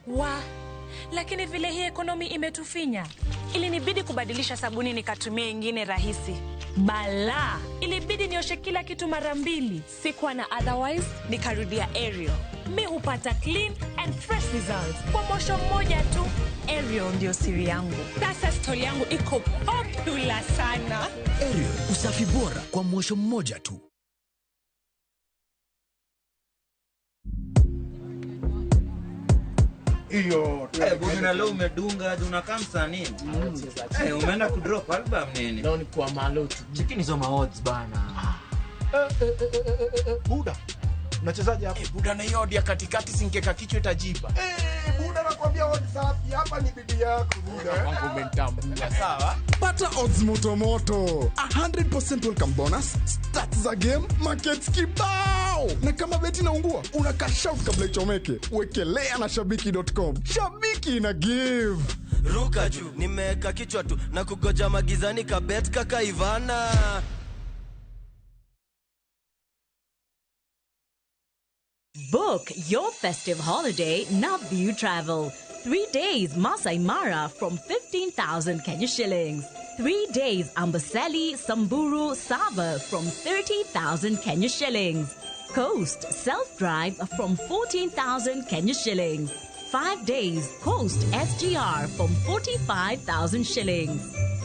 [SPEAKER 4] wa. Lakini vile hii ekonomi imetufinya, ilinibidi kubadilisha sabuni nikatumia ingine rahisi. Bala, ilibidi nioshe kila kitu mara 2. Sikuwa na otherwise, nikarudia Ariel. Mi hupata clean and fresh results kwa mosho mmoja tu. Ariel ndio siri yangu. Sasa story yangu iko popular sana.
[SPEAKER 8] Ariel, usafi bora kwa mosho mmoja tu.
[SPEAKER 9] Iyo, bwana leo umedunga, unakaa msanii. Umeenda ku drop album nini?
[SPEAKER 10] Leo ni kwa malotu.
[SPEAKER 9] Chekini hizo odds bana.
[SPEAKER 10] Buda. Unachezaje hapo? Buda na hiyo ya katikati singeka kichwa itajipa. Buda nakwambia odds safi hapa ni bidii yako buda.
[SPEAKER 9] Wangu umenitambua sawa.
[SPEAKER 2] Pata odds moto moto. 100% welcome bonus, stats za game, markets kibao. Na kama beti inaungua, una cash out kabla ichomeke. Wekelea na shabiki.com. Shabiki na give.
[SPEAKER 11] Ruka juu, nimeweka kichwa tu na kugoja magizani kabet kaka Ivana.
[SPEAKER 28] Book your festive holiday na View Travel. 3 days Masai Mara from 15,000 Kenya shillings. 3 days Amboseli, Samburu, Sava from 30,000 Kenya shillings. Coast self-drive from 14,000 Kenya shillings. 5 days Coast SGR from 45,000 shillings.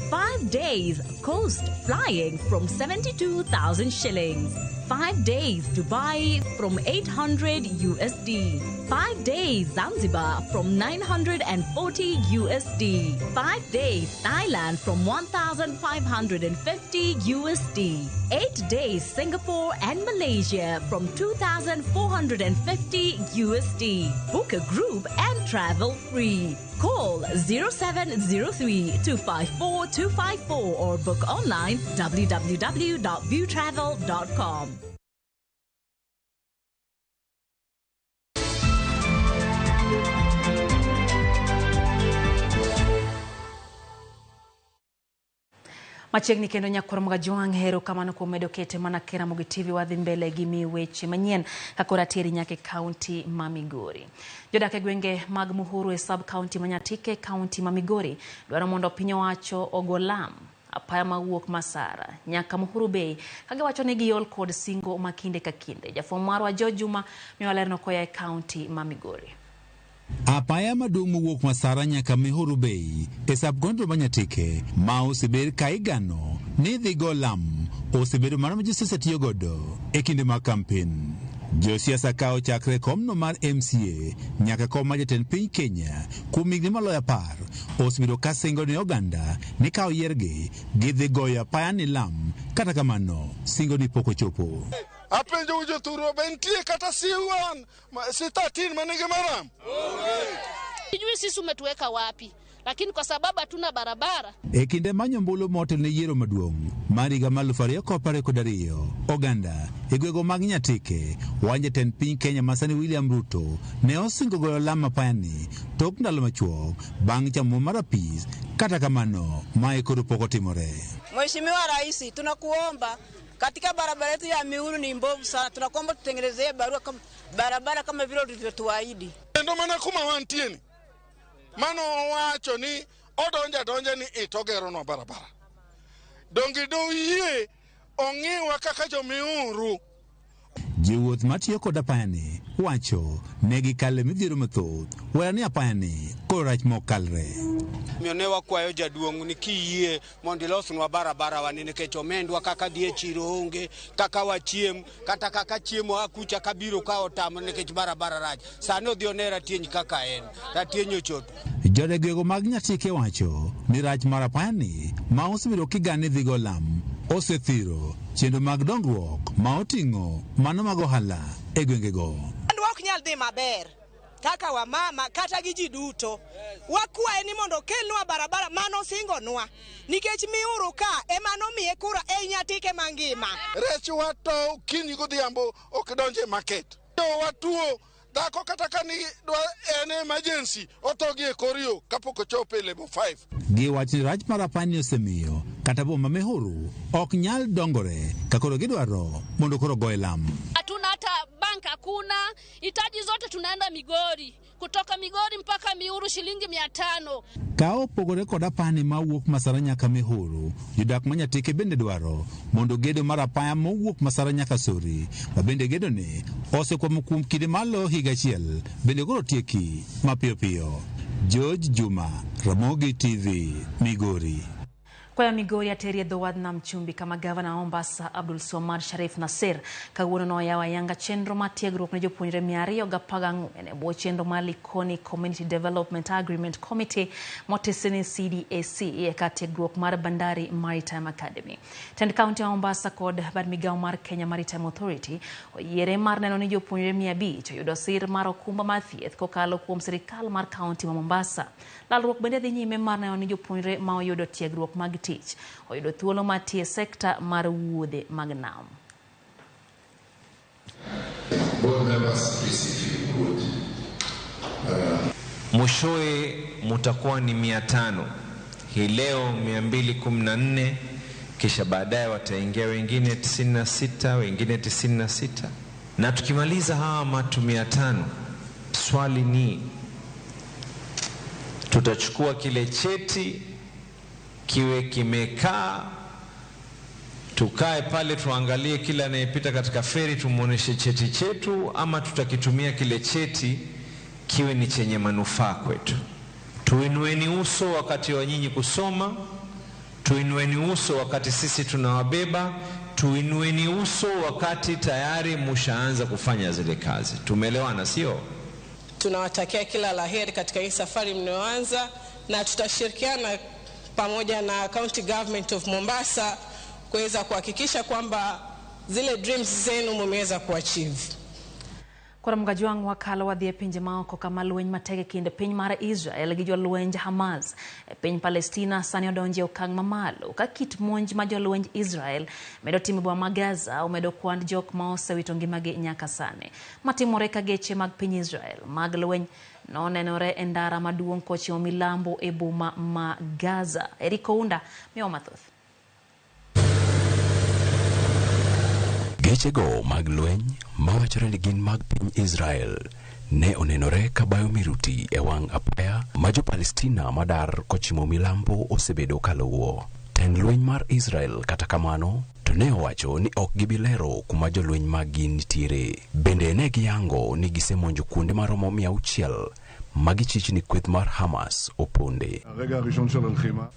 [SPEAKER 28] 5 days Coast flying from 72,000 shillings. 5 days Dubai from 800 USD. 5 days Zanzibar from 940 USD. 5 days Thailand from 1,550 USD. 8 days Singapore and Malaysia from 2,450 USD. Book a group and travel free. Call 0703 254 254 or book online www.viewtravel.com.
[SPEAKER 1] Machiegni kendo Nyakwar Magajwang' hero kamano kuom medo kete mana Ramogi TV wadhi mbele gi mi weche manyien kakora ateri nyaka e kaunti ma Migori. Jodak e gwenge mag Muhuru e sub county ma Nyatike, kaunti ma Migori dwaro mondo piny owacho ogo lam apaya mawuok Masara nyaka Muhuru Bay kagiwacho ni giol kod singo ma kinde ka kinde. Jafwambo marwa George Juma miyo lerno koya e kaunti ma Migori.
[SPEAKER 29] Apaya maduong' mowuok Masara nyaka Muhuru Bay e sub-county ma Nyatike ma osebed ka igano ni dhi go lam osebedo mano ma josiasa tiyo godo e kinde mag kampen. Josiasa ka ochakre komno mar MCA nyaka kom mar jatend piny Kenya kuom higni maloyo 10 osebedo ka singo ne oganda ni ka oyiergi gidhi goyo apaya ni lam, kata kamano singo ni pok ochopo.
[SPEAKER 30] Apenjo jothurwa be nitie kata C1 C13 manigi maram?
[SPEAKER 31] Sijui sisi umetuweka wapi,
[SPEAKER 7] Lakini kwa sababu hatuna barabara.
[SPEAKER 29] E kinde manyo ombulu motel ne yiero maduong' mar higa mar 2022, oganda e gwego mag Nyatike wach jatend piny Kenya masani William Ruto ne osingo goyo lam apayani tok ndalo machuok bang' chamo mar apis. Kata kamano, mae koro pok otimore.
[SPEAKER 12] Mheshimiwa Rais, tunakuomba katika barabara yetu ya Miuru ni mbovu sana, tunakuomba tutengenezee barua kama, barabara kama vile ulivyotuahidi.
[SPEAKER 30] Kendo mana kuma wantie ni mano owacho ni odonjo adonja ni itogeronwa barabara. Donge doyie ong'iwa kaka jomiuru.
[SPEAKER 29] Jowuoth matiyo kod apayani wacho ne gikale midhiero mathoth weyo ni apayani koro rach mok kalre.
[SPEAKER 13] Omiyo ne wakwayo jaduong' ni kiyie mondo ilosnwa barabara wani nikech omendwa kaka dhi e chiro onge, kaka wachiem, kata kaka chiemo a kucha kabiro ka otamre nikech barabara rach. Sani odhi one Ratieny kaka en, Ratieny ochopo.
[SPEAKER 29] Jodegwego mag Nyatike wacho ni rach mar apayani ma osebedo kigane dhi go lam osethiro chenro mag dongruok ma oting'o mano mag ohala e gwengego.
[SPEAKER 14] Kendwa ok nyal dhi maber kaka wamama kata gi ji duto. Wakwaye ni mondo okelnwa barabara manosingonwa nikech Miuru ka ema nomiye kura ei Nyatike mangima.
[SPEAKER 30] Rech wato okinyi godhiambo ok donj e market. To watuo dhako kata ka ni dwa en emergency otho gi e kor yo kapok ochopo e level 5.
[SPEAKER 29] Giwacho ni rach mar apayani osemiyo kata boma Mihuru ok nyal dongore ka koro gidwaro mondo koro goye lam.
[SPEAKER 7] Hatuna hata bank, hakuna hitaji zote, tunaenda Migori, kutoka Migori mpaka Miuru shilingi 500.
[SPEAKER 29] Ka opogore kod apayani mawuok Masara nyaka Mihuru, jodak ma Nyatike bende dwaro mondo gedo mar apaya mowuok Masara nyaka Sori, ma bende gedoni osekwamo kuom kinde maloyo higa achiel, bende koro tieki mapiyo piyo. George Juma, Ramogi TV, Migori.
[SPEAKER 1] Kwaya Migori ateri e dho wadh nam chumbi kama gavana wa Mombasa Abdul Swamad Sharif Nasir kawuono noyawo ayanga chenro mar tiegruok ne jopuonjre 214 e bwo chenro mar Likoni Community Development Agreement Committee motisi ni CDAC e kar tiegruok mar Bandari Maritime Academy. Tend kaunti ma Mombasa kod bad migawo mar Kenya Maritime Authority oyiere mar neno ni jopuonjre 500 oyudo sir mar okumba mar thieth kokalo kuom sirikal mar kaunti ma Mombasa. Lalruok bende dhi nyime mar neno ni jopuonjre ma oyudo tiegruok mag tich oyudo thuolo mar tiyo e sekta mar wuodhe mag nam.
[SPEAKER 15] Board members, please, if you could.
[SPEAKER 16] Mwishowe mutakuwa ni 500. Hii leo 214, kisha baadaye wataingia wengine 96, wengine 96. Na tukimaliza hawa watu 500, swali ni tutachukua kile cheti kiwe kimekaa, tukae pale tuangalie kila anayepita katika feri tumuoneshe cheti chetu, ama tutakitumia kile cheti kiwe ni chenye manufaa kwetu. Tuinueni uso wakati wa nyinyi kusoma, tuinueni uso wakati sisi tunawabeba, tuinueni uso wakati tayari mushaanza kufanya zile kazi. Tumeelewana, sio?
[SPEAKER 17] Tunawatakia kila laheri katika hii safari mnayoanza, na tutashirikiana pamoja na County Government of Mombasa kuweza kuhakikisha kwamba zile dreams zenu mmeweza kuachieve.
[SPEAKER 1] Koro Mgajwang' wakalo wadhi e pinje maoko kama lweny matek e kind piny mar Israel gi jolwenj Hamas e piny Palestina sani odonjo e okang' mamalo ka kit monj ma jolwenj Israel medo timo e boma ma Gaza omedo kwand jok ma osewito ngimagi nyaka sani. Matimore ka geche mag piny Israel mag lweny nonenore e ndara maduong' kochimo milambo e boma ma Gaza. Eric Ounda miwa mathoth.
[SPEAKER 19] Gechego mag lweny mawachore ni gin mag piny Israel ne onenore kabayo miruti e wang' apaya ma jo-Palestina madar kochimo milambo osebedo kaluwo. Tend lweny mar Israel kata kamano to ne owacho ni ok gibi lero kuma jolweny maggi nitiere. Bende ne giyango ni gisemonjo kuonde maromo 600 magichich ni kweth mar Hamas oponde.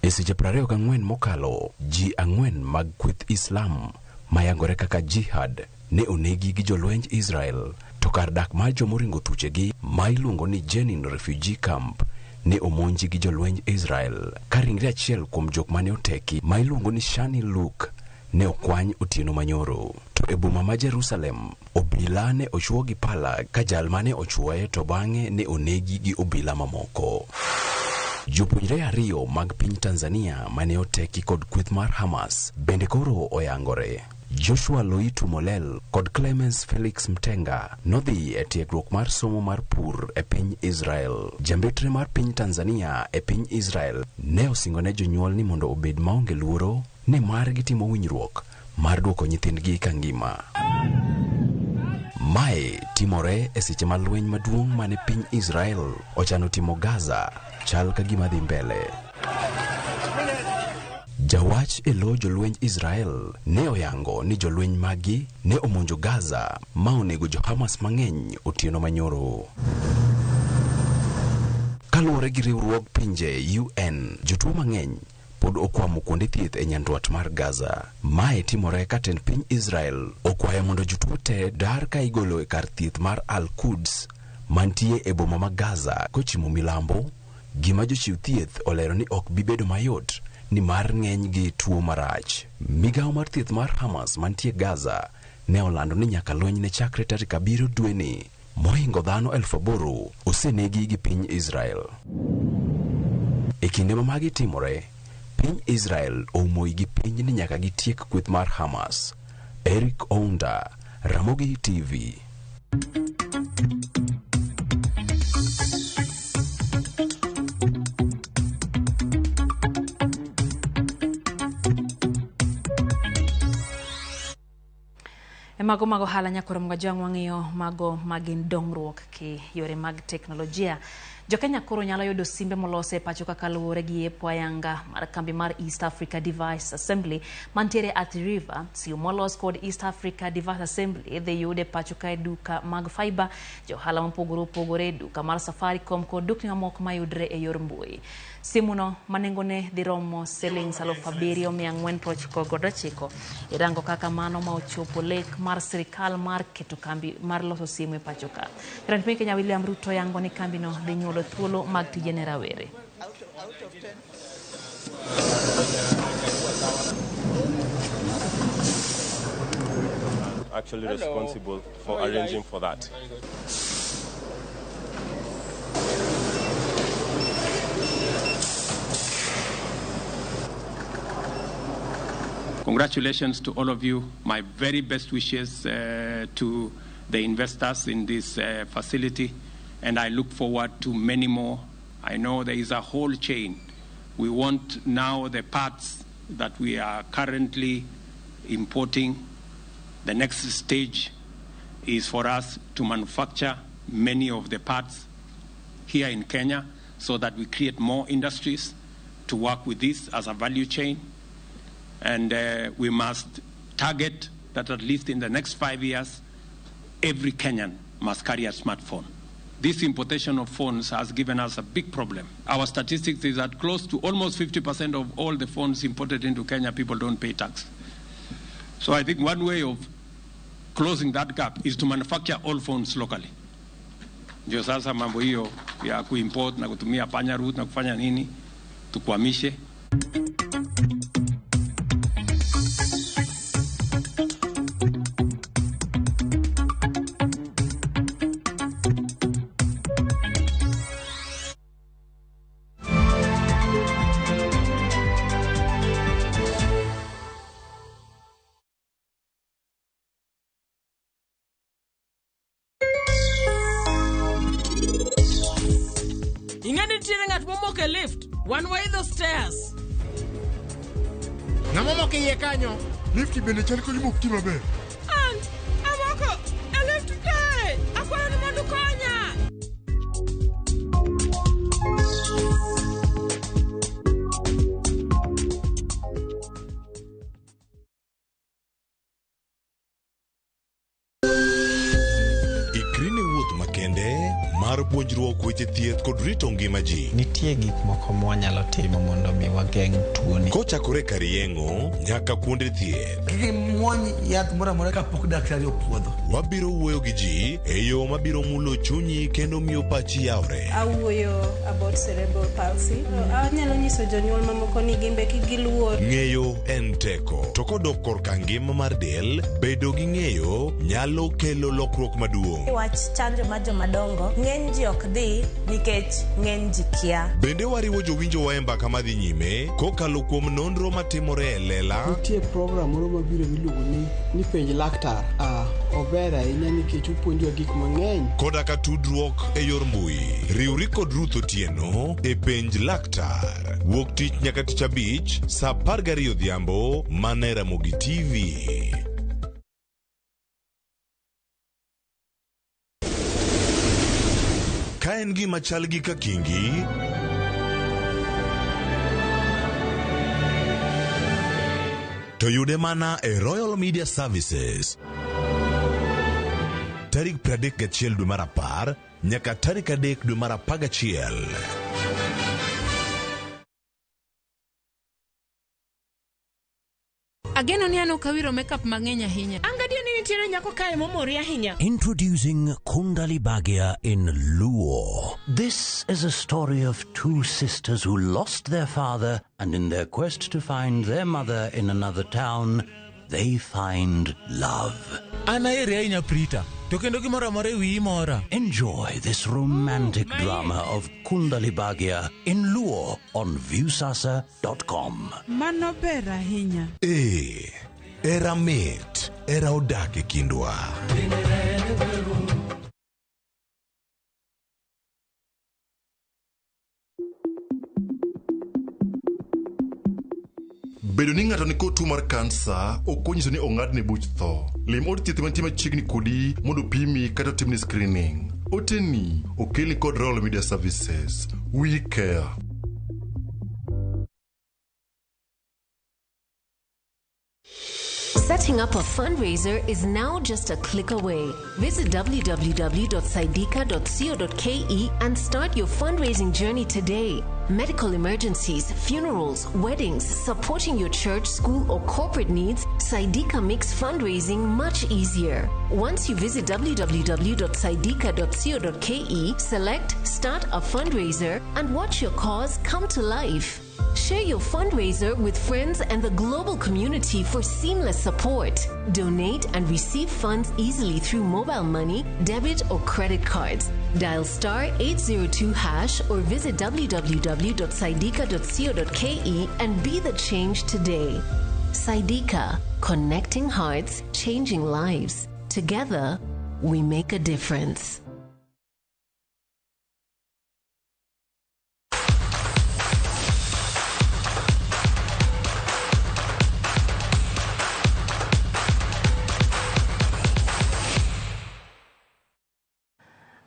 [SPEAKER 19] E seche 24 mokalo, ji 4 mag kweth Islam mayangore kaka jihad ne onegi gi jolwenj Israel, to kar dak mar jomoringo thuchegi ma iluongo ni Jenin Refugee Camp ne omonji gi jolwenj Israel ka ringre achiel kuom jok mane oteki ma iluongo ni Shani Luke ne okwany otieno manyoro. To e boma ma Jerusalem, obila ne ochwo gi pala ka jal mane ochwoye to bang'e ne onegi gi obila mamoko. Jopuonjre ariyo mag piny Tanzania mane oteki kod kweth mar Hamas bende koro oyangore. Joshua Loitu Molel kod Clemens Felix Mtenga nodhi e tiegruok mar somo mar pur e piny Israel. Jambetre mar piny Tanzania e piny Israel ne osingone jonyuol ni mondo obed maonge luoro nimar gitimo winjruok mar duoko nyithindgi ka ngima. Mae timore e seche ma lweny maduong' mane piny Israel ochano timo Gaza chal ka gima dhi mbele. Jawach e lo jolwenj Israel ne oyango ni jolweny maggi ne omonjo Gaza ma onego jo Hamas mang'eny otieno manyoro. Kaluwore gi riwruog pinje UN, jotuo mang'eny pod okwamo kuonde thieth e nyandwat mar Gaza. Mae timore ka tend piny Israel okwayo mondo jotuo te dar ka igolo e kar thieth mar Al-Quds mantie e boma ma Gaza kochimo milambo, gima jochiw thieth olero ni ok bi bedo mayot nimar ng'enygi tuo marach. Migawo mar thieth mar Hamas mantie Gaza ne olando ni nyaka lweny ne chakre tarik 7 dweni mohingo dhano 8,000 osenegi gi piny Israel. E kinde ma magi timore, piny Israel oumo igi piny ni nyaka gitiek kweth mar Hamas. Eric Ounda, Ramogi TV.
[SPEAKER 1] E mago mag ohala nyakoro mga wang'iyo mago magin dongruok ki yore mag teknolojia. Jokenya koro nyalo yudo simbe molos e pacho kaka luwore gi yepo ayanga mar kambi mar East Africa Device Assembly mantiere Athi River. Simu molos kod East Africa Device Assembly dhi yude pacho ka e duka mag Fiber, johala mopogore opogore, duka mar Safaricom kod dukni mamoko mayudre e yor mbui. Simuno manengone dhi romo siling 7,499. Irango kaka mano ma ochopo lek mar sirikal mar keto kambi mar loso simu e pacho ka. Jatend piny Kenya William Ruto yango ni kambino dhi nyuolo thuolo mag tije ne rawere.
[SPEAKER 5] Actually responsible for arranging for that.
[SPEAKER 6] Congratulations to all of you. My very best wishes to the investors in this facility, and I look forward to many more. I know there is a whole chain. We want now the parts that we are currently importing. The next stage is for us to manufacture many of the parts here in Kenya so that we create more industries to work with this as a value chain. And we must target that at least in the next 5 years, every Kenyan must carry a smartphone. This importation of phones has given us a big problem. Our statistics is that close to almost 50% of all the phones imported into Kenya, people don't pay tax. So I think one way of closing that gap is to manufacture all phones locally. Ndio sasa mambo hiyo ya kuimport na kutumia panya route na kufanya nini, tukwamishe.
[SPEAKER 17] Lift. Wan waidho stairs.
[SPEAKER 10] Ng'ama omoko iye kanyo?
[SPEAKER 30] Lift bende chal ka gima ok ti maber.
[SPEAKER 17] Aunt, amoko e lift kae. Akwayo ni mondo ukonya.
[SPEAKER 18] Ikri ne wuoth makende mar puonjruok weche thieth kod rito ngima ji.
[SPEAKER 20] Nitie gik moko mwanyalo timo mondo mi wageng' tuoni.
[SPEAKER 18] Kochakore kar yeng'o nyaka kuonde thieth.
[SPEAKER 21] Kik imuony yath moro amora kapok daktari opuodho.
[SPEAKER 18] Wabiro wuoyo gi ji e yo mabiro mulo chunyi kendo miyo pachi yawre.
[SPEAKER 22] Awuoyo about cerebral palsy. Anyalo nyiso jonyuol mamoko ni gimbe kik giluor.
[SPEAKER 18] Ng'eyo en teko. To kodok korka ngima mar del, bedo gi ng'eyo nyalo kelo lokruok maduong'.
[SPEAKER 23] Wach chanjo mar jomadongo, ng'eny ji
[SPEAKER 2] ji ok dhi nikech ng'eny ji kia.
[SPEAKER 18] Bende wariwo jowinjowa e mbaka madhi nyime kokalo kuom nonro matimore e lela.
[SPEAKER 3] Nitie program moro mabiro miluongo ni penj laktar. Ober ahinya nikech opuonjowa gik mang'eny.
[SPEAKER 18] Koda ka tudruok e yor mbui. Riwri kod Ruth Otieno e penj laktar. Wuok tich nyaka tich abich saa 12 odhiambo mana e Ramogi TV. Ka en gima chal gi kakingi, to yude mana e Royal Media Services. Tarik 31 dwe mar 10 nyaka tarik 3 dwe mar 11.
[SPEAKER 4] Ageno ni an ok awiro makeup mang'eny ahinya.
[SPEAKER 8] An gadier ni nitiere nyako kae momori ahinya.
[SPEAKER 9] Introducing Kundali Bhagya in Luo. This is a story of two sisters who lost their father, and in their quest to find their mother in another town, they find love.
[SPEAKER 23] An aheri ahinya Prita, to kendo gimoro amora e wiyi mora.
[SPEAKER 9] Enjoy this romantic drama of Kundali Bhagya in Luo on Viewsasa.com.
[SPEAKER 24] Mano ber ahinya.
[SPEAKER 18] Ee, era mit, era odak e kindwa.
[SPEAKER 25] Bedo ni ng'ato nikod tuo mar kansa ok onyiso ni ong'adne buch tho. Lim od thieth mantie machiegni kodi mondo opimi kata otimni screening. Oteni okelni kod Royal Media Services. We care.
[SPEAKER 26] Setting up a fundraiser is now just a click away. Visit www.saidika.co.ke and start your fundraising journey today. Medical emergencies, funerals, weddings, supporting your church, school, or corporate needs, Saidika makes fundraising much easier. Once you visit www.saidika.co.ke, select Start a Fundraiser and watch your cause come to life. Share your fundraiser with friends and the global community for seamless support. Donate and receive funds easily through mobile money, debit, or credit cards. Dial star 802 hash or visit www.saidika.co.ke and be the change today. Saidika, connecting hearts, changing lives. Together, we make a difference.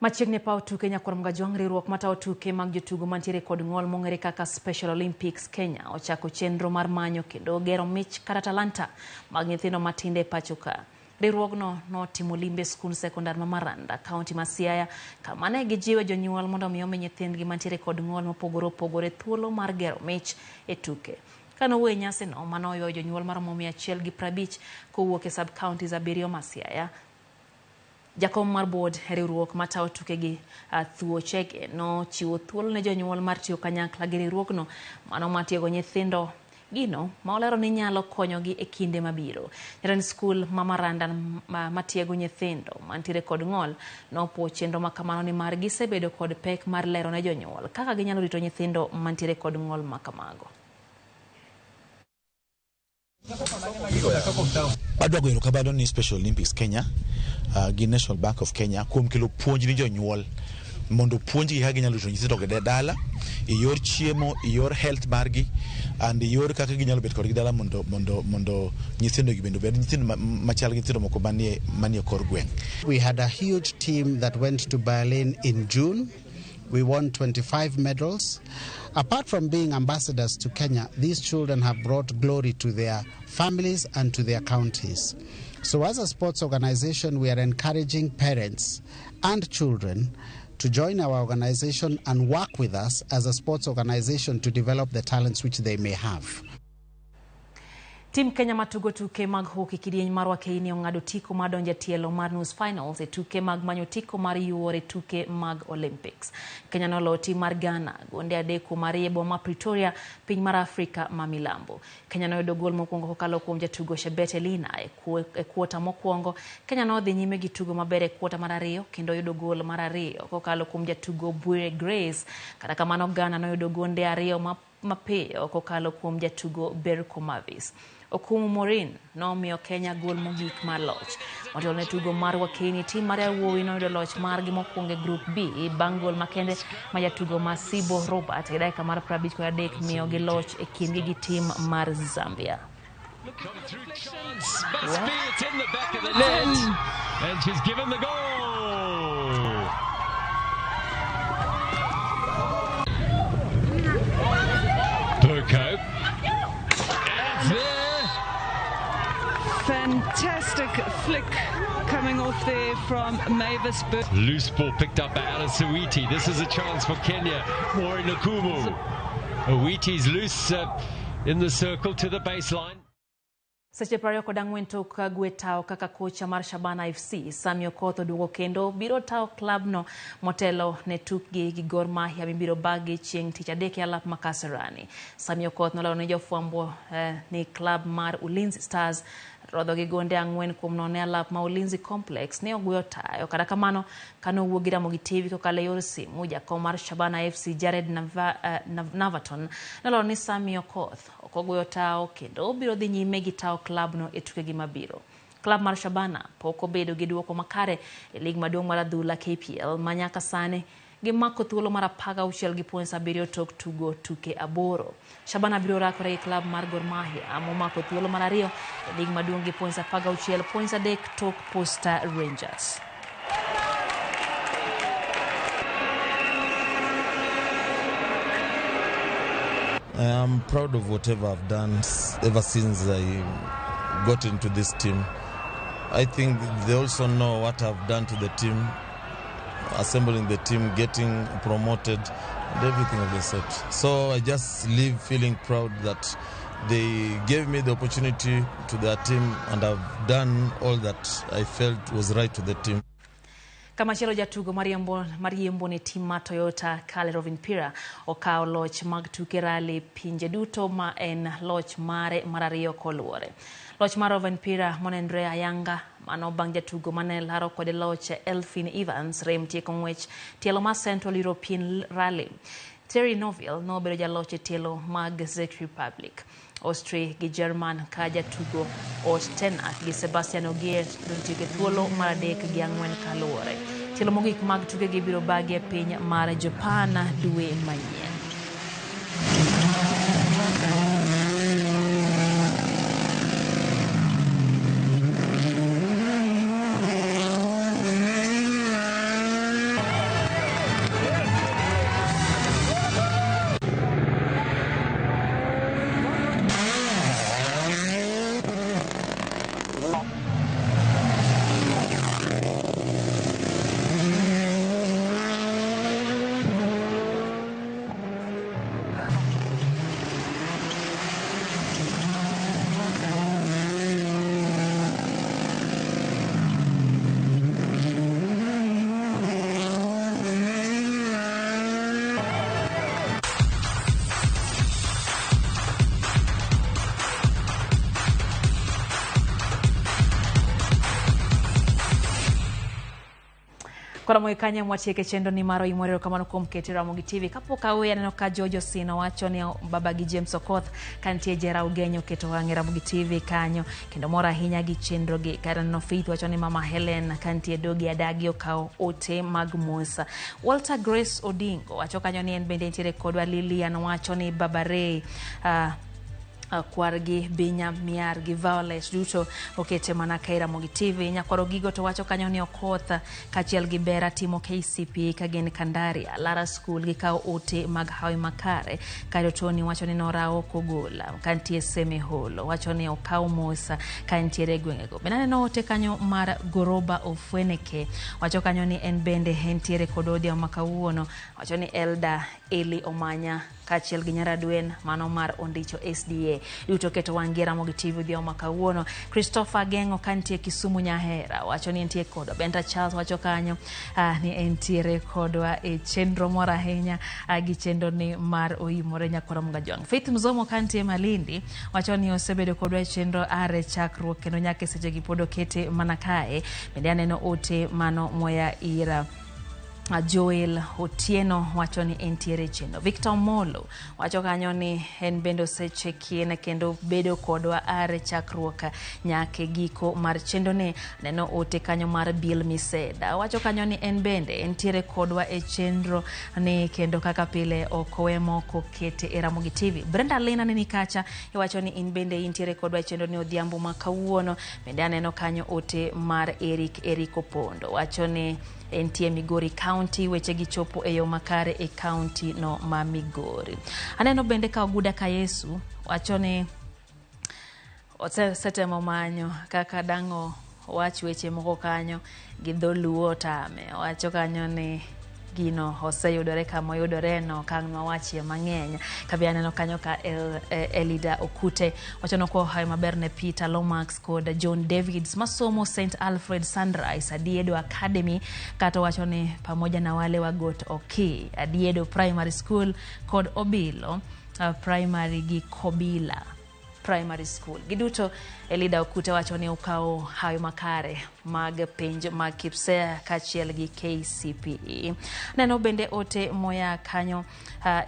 [SPEAKER 1] Machiegni e paw tuke nyakwar Mgajwang' riwruok matayo tuke mag jotugo mantiere kod ng'ol mong'ere kaka Special Olympics Kenya ochako chenro mar manyo kendo gero mich kata talanta mag nyithindo matindo e pacho ka. Riwruogno notimo limbe skund sekondar ma Maranda, kaunti ma Siaya, kama ne gijiwe jonyuol mondo mi omi nyithindgi mantiere kod ng'ol mopogore opogore thuolo mar gero mich e tuke. Kanowuoyo e nyasino manoywayo jonyuol maromo 150 kowuok e sub counties 7 ma Siaya. Jakom mar board e riwruok matayo tukegi Thuo Chege nochiwo thuolo ne jonyuol mar tiyo kanyakla gi riwruogno mano mar tiego nyithindo gino ma olero ni nyalo konyogi e kinde mabiro. Jatend skul ma Maranda matiego nyithindo mantiere kod ng'ol nopuo chenro makamano nimar gisebedo kod pek mar lero ne jonyuol kaka ginyalo rito nyithindo mantiere kod ng'ol makamago.
[SPEAKER 27] Adwa goyo erokamano ni Special Olympics Kenya gi National Bank of Kenya kuom kelo puonj ni jonyuol mondo puonjgi kaka ginyalo rito nyithindo go dala e yor chiemo, e yor health margi and e yor kaka ginyalo bet kodgi dala mondo nyithindo gi bende obed nyithindo machal gi nyithindo moko manie kor gweng'.
[SPEAKER 31] We had a huge team that went to Berlin in June. We won 25 medals. Apart from being ambassadors to Kenya, these children have brought glory to their families and to their counties. So as a sports organization, we are encouraging parents and children to join our organization and work with us as a sports organization to develop the talents which they may have.
[SPEAKER 1] Tim Kenya matugo tuke mag hockey kidieny mar Wakeini ong'ado otiko mar donjo e tielo mar nus finals e tuke mag manyo otiko mar yuor e tuke mag Olympics. Kenya noloyo tim mar Ghana gonde 3-2 e boma ma Pretoria, piny mar Afrika ma milambo. Kenya noyudo gol mokwongo kokalo kuom jatugo Chebet Elina e kuota mokwongo. Kenya nodhi nyime gi tugo maber e kuota mar ariyo kendo yudo gol mar ariyo kokalo kuom jatugo Bwire Grace. Kata kamano Ghana noyudo gonde 2 mapiyo kokalo kuom jatugo Berko Mavis. Okumu Morin nomiyo Kenya gol mogik mar loch. Motelo ne tugo mar Wakeini, tim mar yawuowi noyudo loch margi mokwongo e Group B bang' gol makende ma jatugo Masibo Robert e dakika mar 53 miyo gi loch e kindgi gi tim mar Zambia.
[SPEAKER 5] Must be, it's in the back of the net, and she's given the goal. Burko. And it's there.
[SPEAKER 24] Fantastic flick coming off there from Mavis Burko.
[SPEAKER 5] Loose ball picked up by Alice Owiti. This is a chance for Kenya. Maureen Okumu. Owiti's loose in the circle to the baseline.
[SPEAKER 1] Seche 24 tok gwe tao kaka kocha mar Shabana FC, Sami Okoth oduogo kendo biro tao klabno motelo ne tukgi gi Gor Mahia mibiro bagi chieng' tich adek e alap ma Kasarani. Sami Okoth noloro ne jofwambo ni klab mar Ulinzi Stars rodho gi gonde 4-0 e alap ma Ulinzi Complex ne ogweyo tayo. Kata kamano, kane owuo gi Ramogi TV kokalo e yor simu, jakom mar Shabana FC Jared Navaton noloro ni Sami Okoth ok ogweyo tao kendo obiro dhi nyime gi tao klabno e tukegi mabiro. Klab mar Shabana pok obedo gi duoko makare e lig maduong' mar adhula KPL ma nyaka sani gimako thuolo mar 16 gi points 7 tok tugo tuke 8. Shabana biro rakore gi klab mar Gor Mahia momako thuolo mar 2 e lig maduong' gi points 16, points 3 tok Posta Rangers.
[SPEAKER 7] I am proud of whatever I've done ever since I got into this team. I think they also know what I've done to the team, assembling the team, getting promoted, and everything of the sort. So I just leave feeling proud that they gave me the opportunity to their team, and I've done all that I felt was right to the team.
[SPEAKER 1] Kamachielo jatugo mariembo ne tim mar Toyota Kalle Rovanperä okawo loch mag tuke rally pinje duto ma en loch mare mar ariyo koluwore. Loch mar Rovanperä monenre ayanga mano bang' jatugo mane laro kode loch Elfyn Evans rem tieko ng'wech tielo mar Central European Rally. Thierry Neuville nobedo jaloch e tielo mag Czech Republic, Austria gi German ka jatugo Ott Tänak gi Sebastian Ogier notieko thuolo mar 3 gi 4 kaluwore. Tielo mogik mag tukegi biro bagi e piny mar Japan dwe manyien. Koro kanya mwatieke chenro ni maro imorero kamano kuom keto Ramogi TV. Kapok aweyo aneno ka George Osino wacho ni baba gi James Okoth kantie Jera Ugenyo keto wang'e Ramogi TV kanyo kendo mor ahinya gi chenro gi. Kata neno Faith wacho ni mama Helen kantie Dogi Adagi okawo ote mag Musa. Walter Grace Odingo wacho kanyo ni en bende nitiere kodwa. Lilian wacho ni Baba Ray kwargi Binya Miar gi Violet duto okete mana ka Ramogi TV. Nyakwaro Gigo to wacho kanyo ni Okoth kaachiel gi Bera timo KCPE ka gin Kandaria Lara School gikawo ote mag hawi makare. Kaeto Tony wacho ni Nora ok ogola kantie Seme Holo wacho ni okaw Musa kantiere gwengego. Bende aneno ote kanyo mar Goroba Ofweneke wacho kanyo ni en bende entiere kod odhiambo ma kawuono. Wacho ni Elda Eli Omanya kaachiel gi Nyaradwen mano mar Ondicho SDA duto keto wang' gi Ramogi TV odhiambo ma kawuono. Christopher Geng'o kantie Kisumu Nyahera wacho ni entie kodwa. Benta Charles wacho kanyo ni entiere kodwa e chenro moro ahinya gi chenro ni mar Oimore Nyakwar Mgajwang'. Faith Mzomo kantie Malindi wacho ni osebedo kodwa e chenro are chakruok kendo nyaka e sechegi pod okete mana kae. Bende aneno ote mano moya ira Joel Otieno wacho ni entiere chenro. Victor Molo wacho kanyo ni en bende osechekien kendo bedo kodwa are chakruok nyaka giko mar chenro ni. Aneno ote kanyo mar Bill Miseda wacho kanyo ni en bende entiere kodwa e chenro ni kendo kaka pile ok owe moko kete e Ramogi TV. Brenda Lena neni kacha iwacho ni in bende intiere kodwa e chenro ni odhiambo ma kawuono. Bende aneno kanyo ote mar Eric Opondo wacho ni entie Migori County, weche gi chopo e yo makare e county no ma Migori. Aneno bende ka Oguda Kayesu wacho ni osetemo manyo kaka dang' owach weche moko kanyo gi dholuo otame. Owacho kanyo ni gino oseyudore kama oyudore no ok ang' wawachie mang'eny. Kabe aneno kanyo ka Elida Okute wacho ni hayo maber ne Peter Lomax kod John Davids masomo St Alfred Sunrise Adiedo Academy, kata wacho ni pamoja na wale wa Got Oki Adiedo Primary School kod Obilo Primary gi Kobila Primary School. Giduto Elida Okute wacho ni okawo hawi makare mag penj mag KPSEA kaachiel gi KCPE. Neno bende ote moya kanyo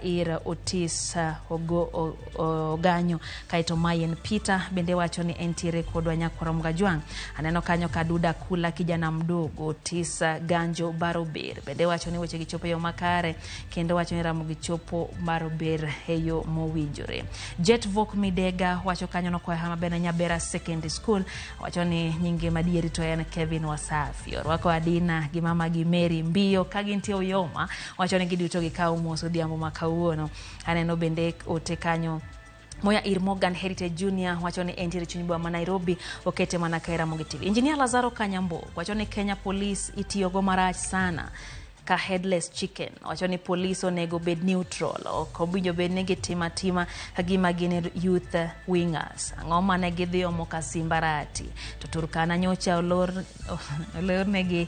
[SPEAKER 1] ir Otis Oganyo, kaeto Mayen Peter bende wacho ni entiere kodwa Nyakwar Mgajwang'. Aneno kanyo ka Duda Kula kijana mdogo Otis Ganjo Barober bende wacho ni weche gi chopo e yo makare kendo wacho ni Ramogi chopo Barober e yo mowinjore. Jet Vok Midega wacho kanyo nokwayo hawi maber ne Nyabera Secondary School, wacho ni nyinge madieri to en Kevin Wasafi. Orwako Adina gi mama gi Mary Mbio ka gintie Uyoma, wacho ni giduto gikawo mos odhiambo ma kawuono. Aneno bende ote kanyo moya ir Morgan Heritage Junior wacho ni entiere chuny boma ma Nairobi, okete mana ka Ramogi TV. Engineer Lazaro Kanyambo wacho ni Kenya Police itiyogo marach sana ka headless chicken. Wacho ni police onego bed neutral, ok owinjo bed ni gitimo atima ka gima gin youth wingers. Ang'o mane gidhi omo ka Simbarati to Turkana nyocha olornegi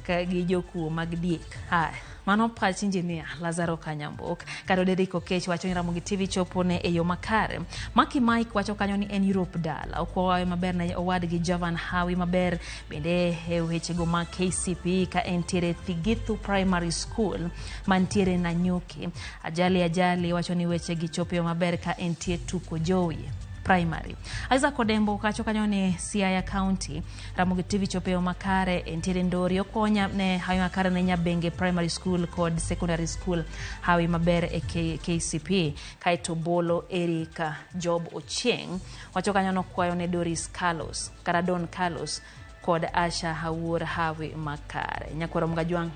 [SPEAKER 1] gi jokuo mag diek. Haya, mano pach Engineer Lazaro Kanyambok. Kata Derrick Okech wacho ni Ramogi TV chopo ne e yo makare. Maki Mike wacho kanyo ni en Europe dala. Okwayo maber ne owadgi Javan hawi maber bende e wechego mag KCPE ka entiere Thigithu Primary School mantiere Nanyuki. Ajali wacho ni weche gi chopo e yo maber ka entie Tuko Jowi Primary. Isaac Odembo wacho kanyo ni Siaya County Ramogi TV chopo e yo makare entiere Ndori. Okonya ne hawi makare ne Nyabenge Primary School kod Secondary School hawi maber e KCPE. Kaeto Bolo Erika Job Ochieng wacho kanyo nokwayo ne Doris Carlos kata Don Carlos kod Asha Hawuor hawi makare. Nyakwar Mgajwang'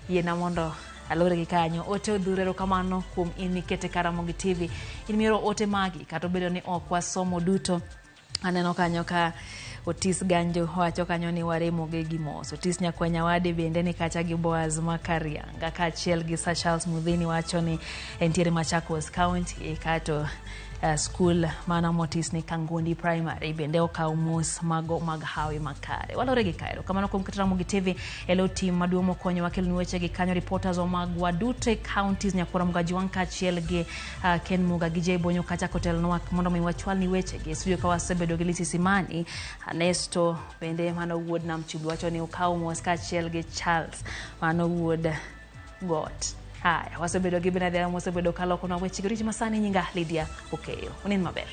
[SPEAKER 1] yiena mondo alore gi kanyo. Ote odhuro, erokamano kuom in mikete ka Ramogi TV. In mioro ote magi kata obedo ni ok wasomo duto. Aneno kanyo ka Otis Ganjo wacho kanyo ni waremo gi mos. Otis Nyakwenya Wade bende ni kacha gi Boaz Makarianga kaachiel gi Sir Charles Mudhini wacho ni entiere Machakos County, kato school mano motis ni Kangundi Primary bende okawo mos mago mag hawi makare. Walore gi kaero. Kamano kuom keto Ramogi TV e lo team maduong' mokonyowa kelonu weche gi kanyo, reporters wa magwa duto e counties Nyakwar Mgajwang' kaachiel gi Ken Muga gi Jay Bonyo kacha kotelonwa mondo mi wachwalni weche gi e studio ka wasebedo gi Lisi Simani. Anesto bende mano wuod Nam Chumbi wacho ni okawo mos kaachiel gi Charles mano wuod Got. Haya, wasebedo gi Benadera mosebedo kalokonwa weche gi rich masani. Nyinga Lydia Okeyo. Unin maber.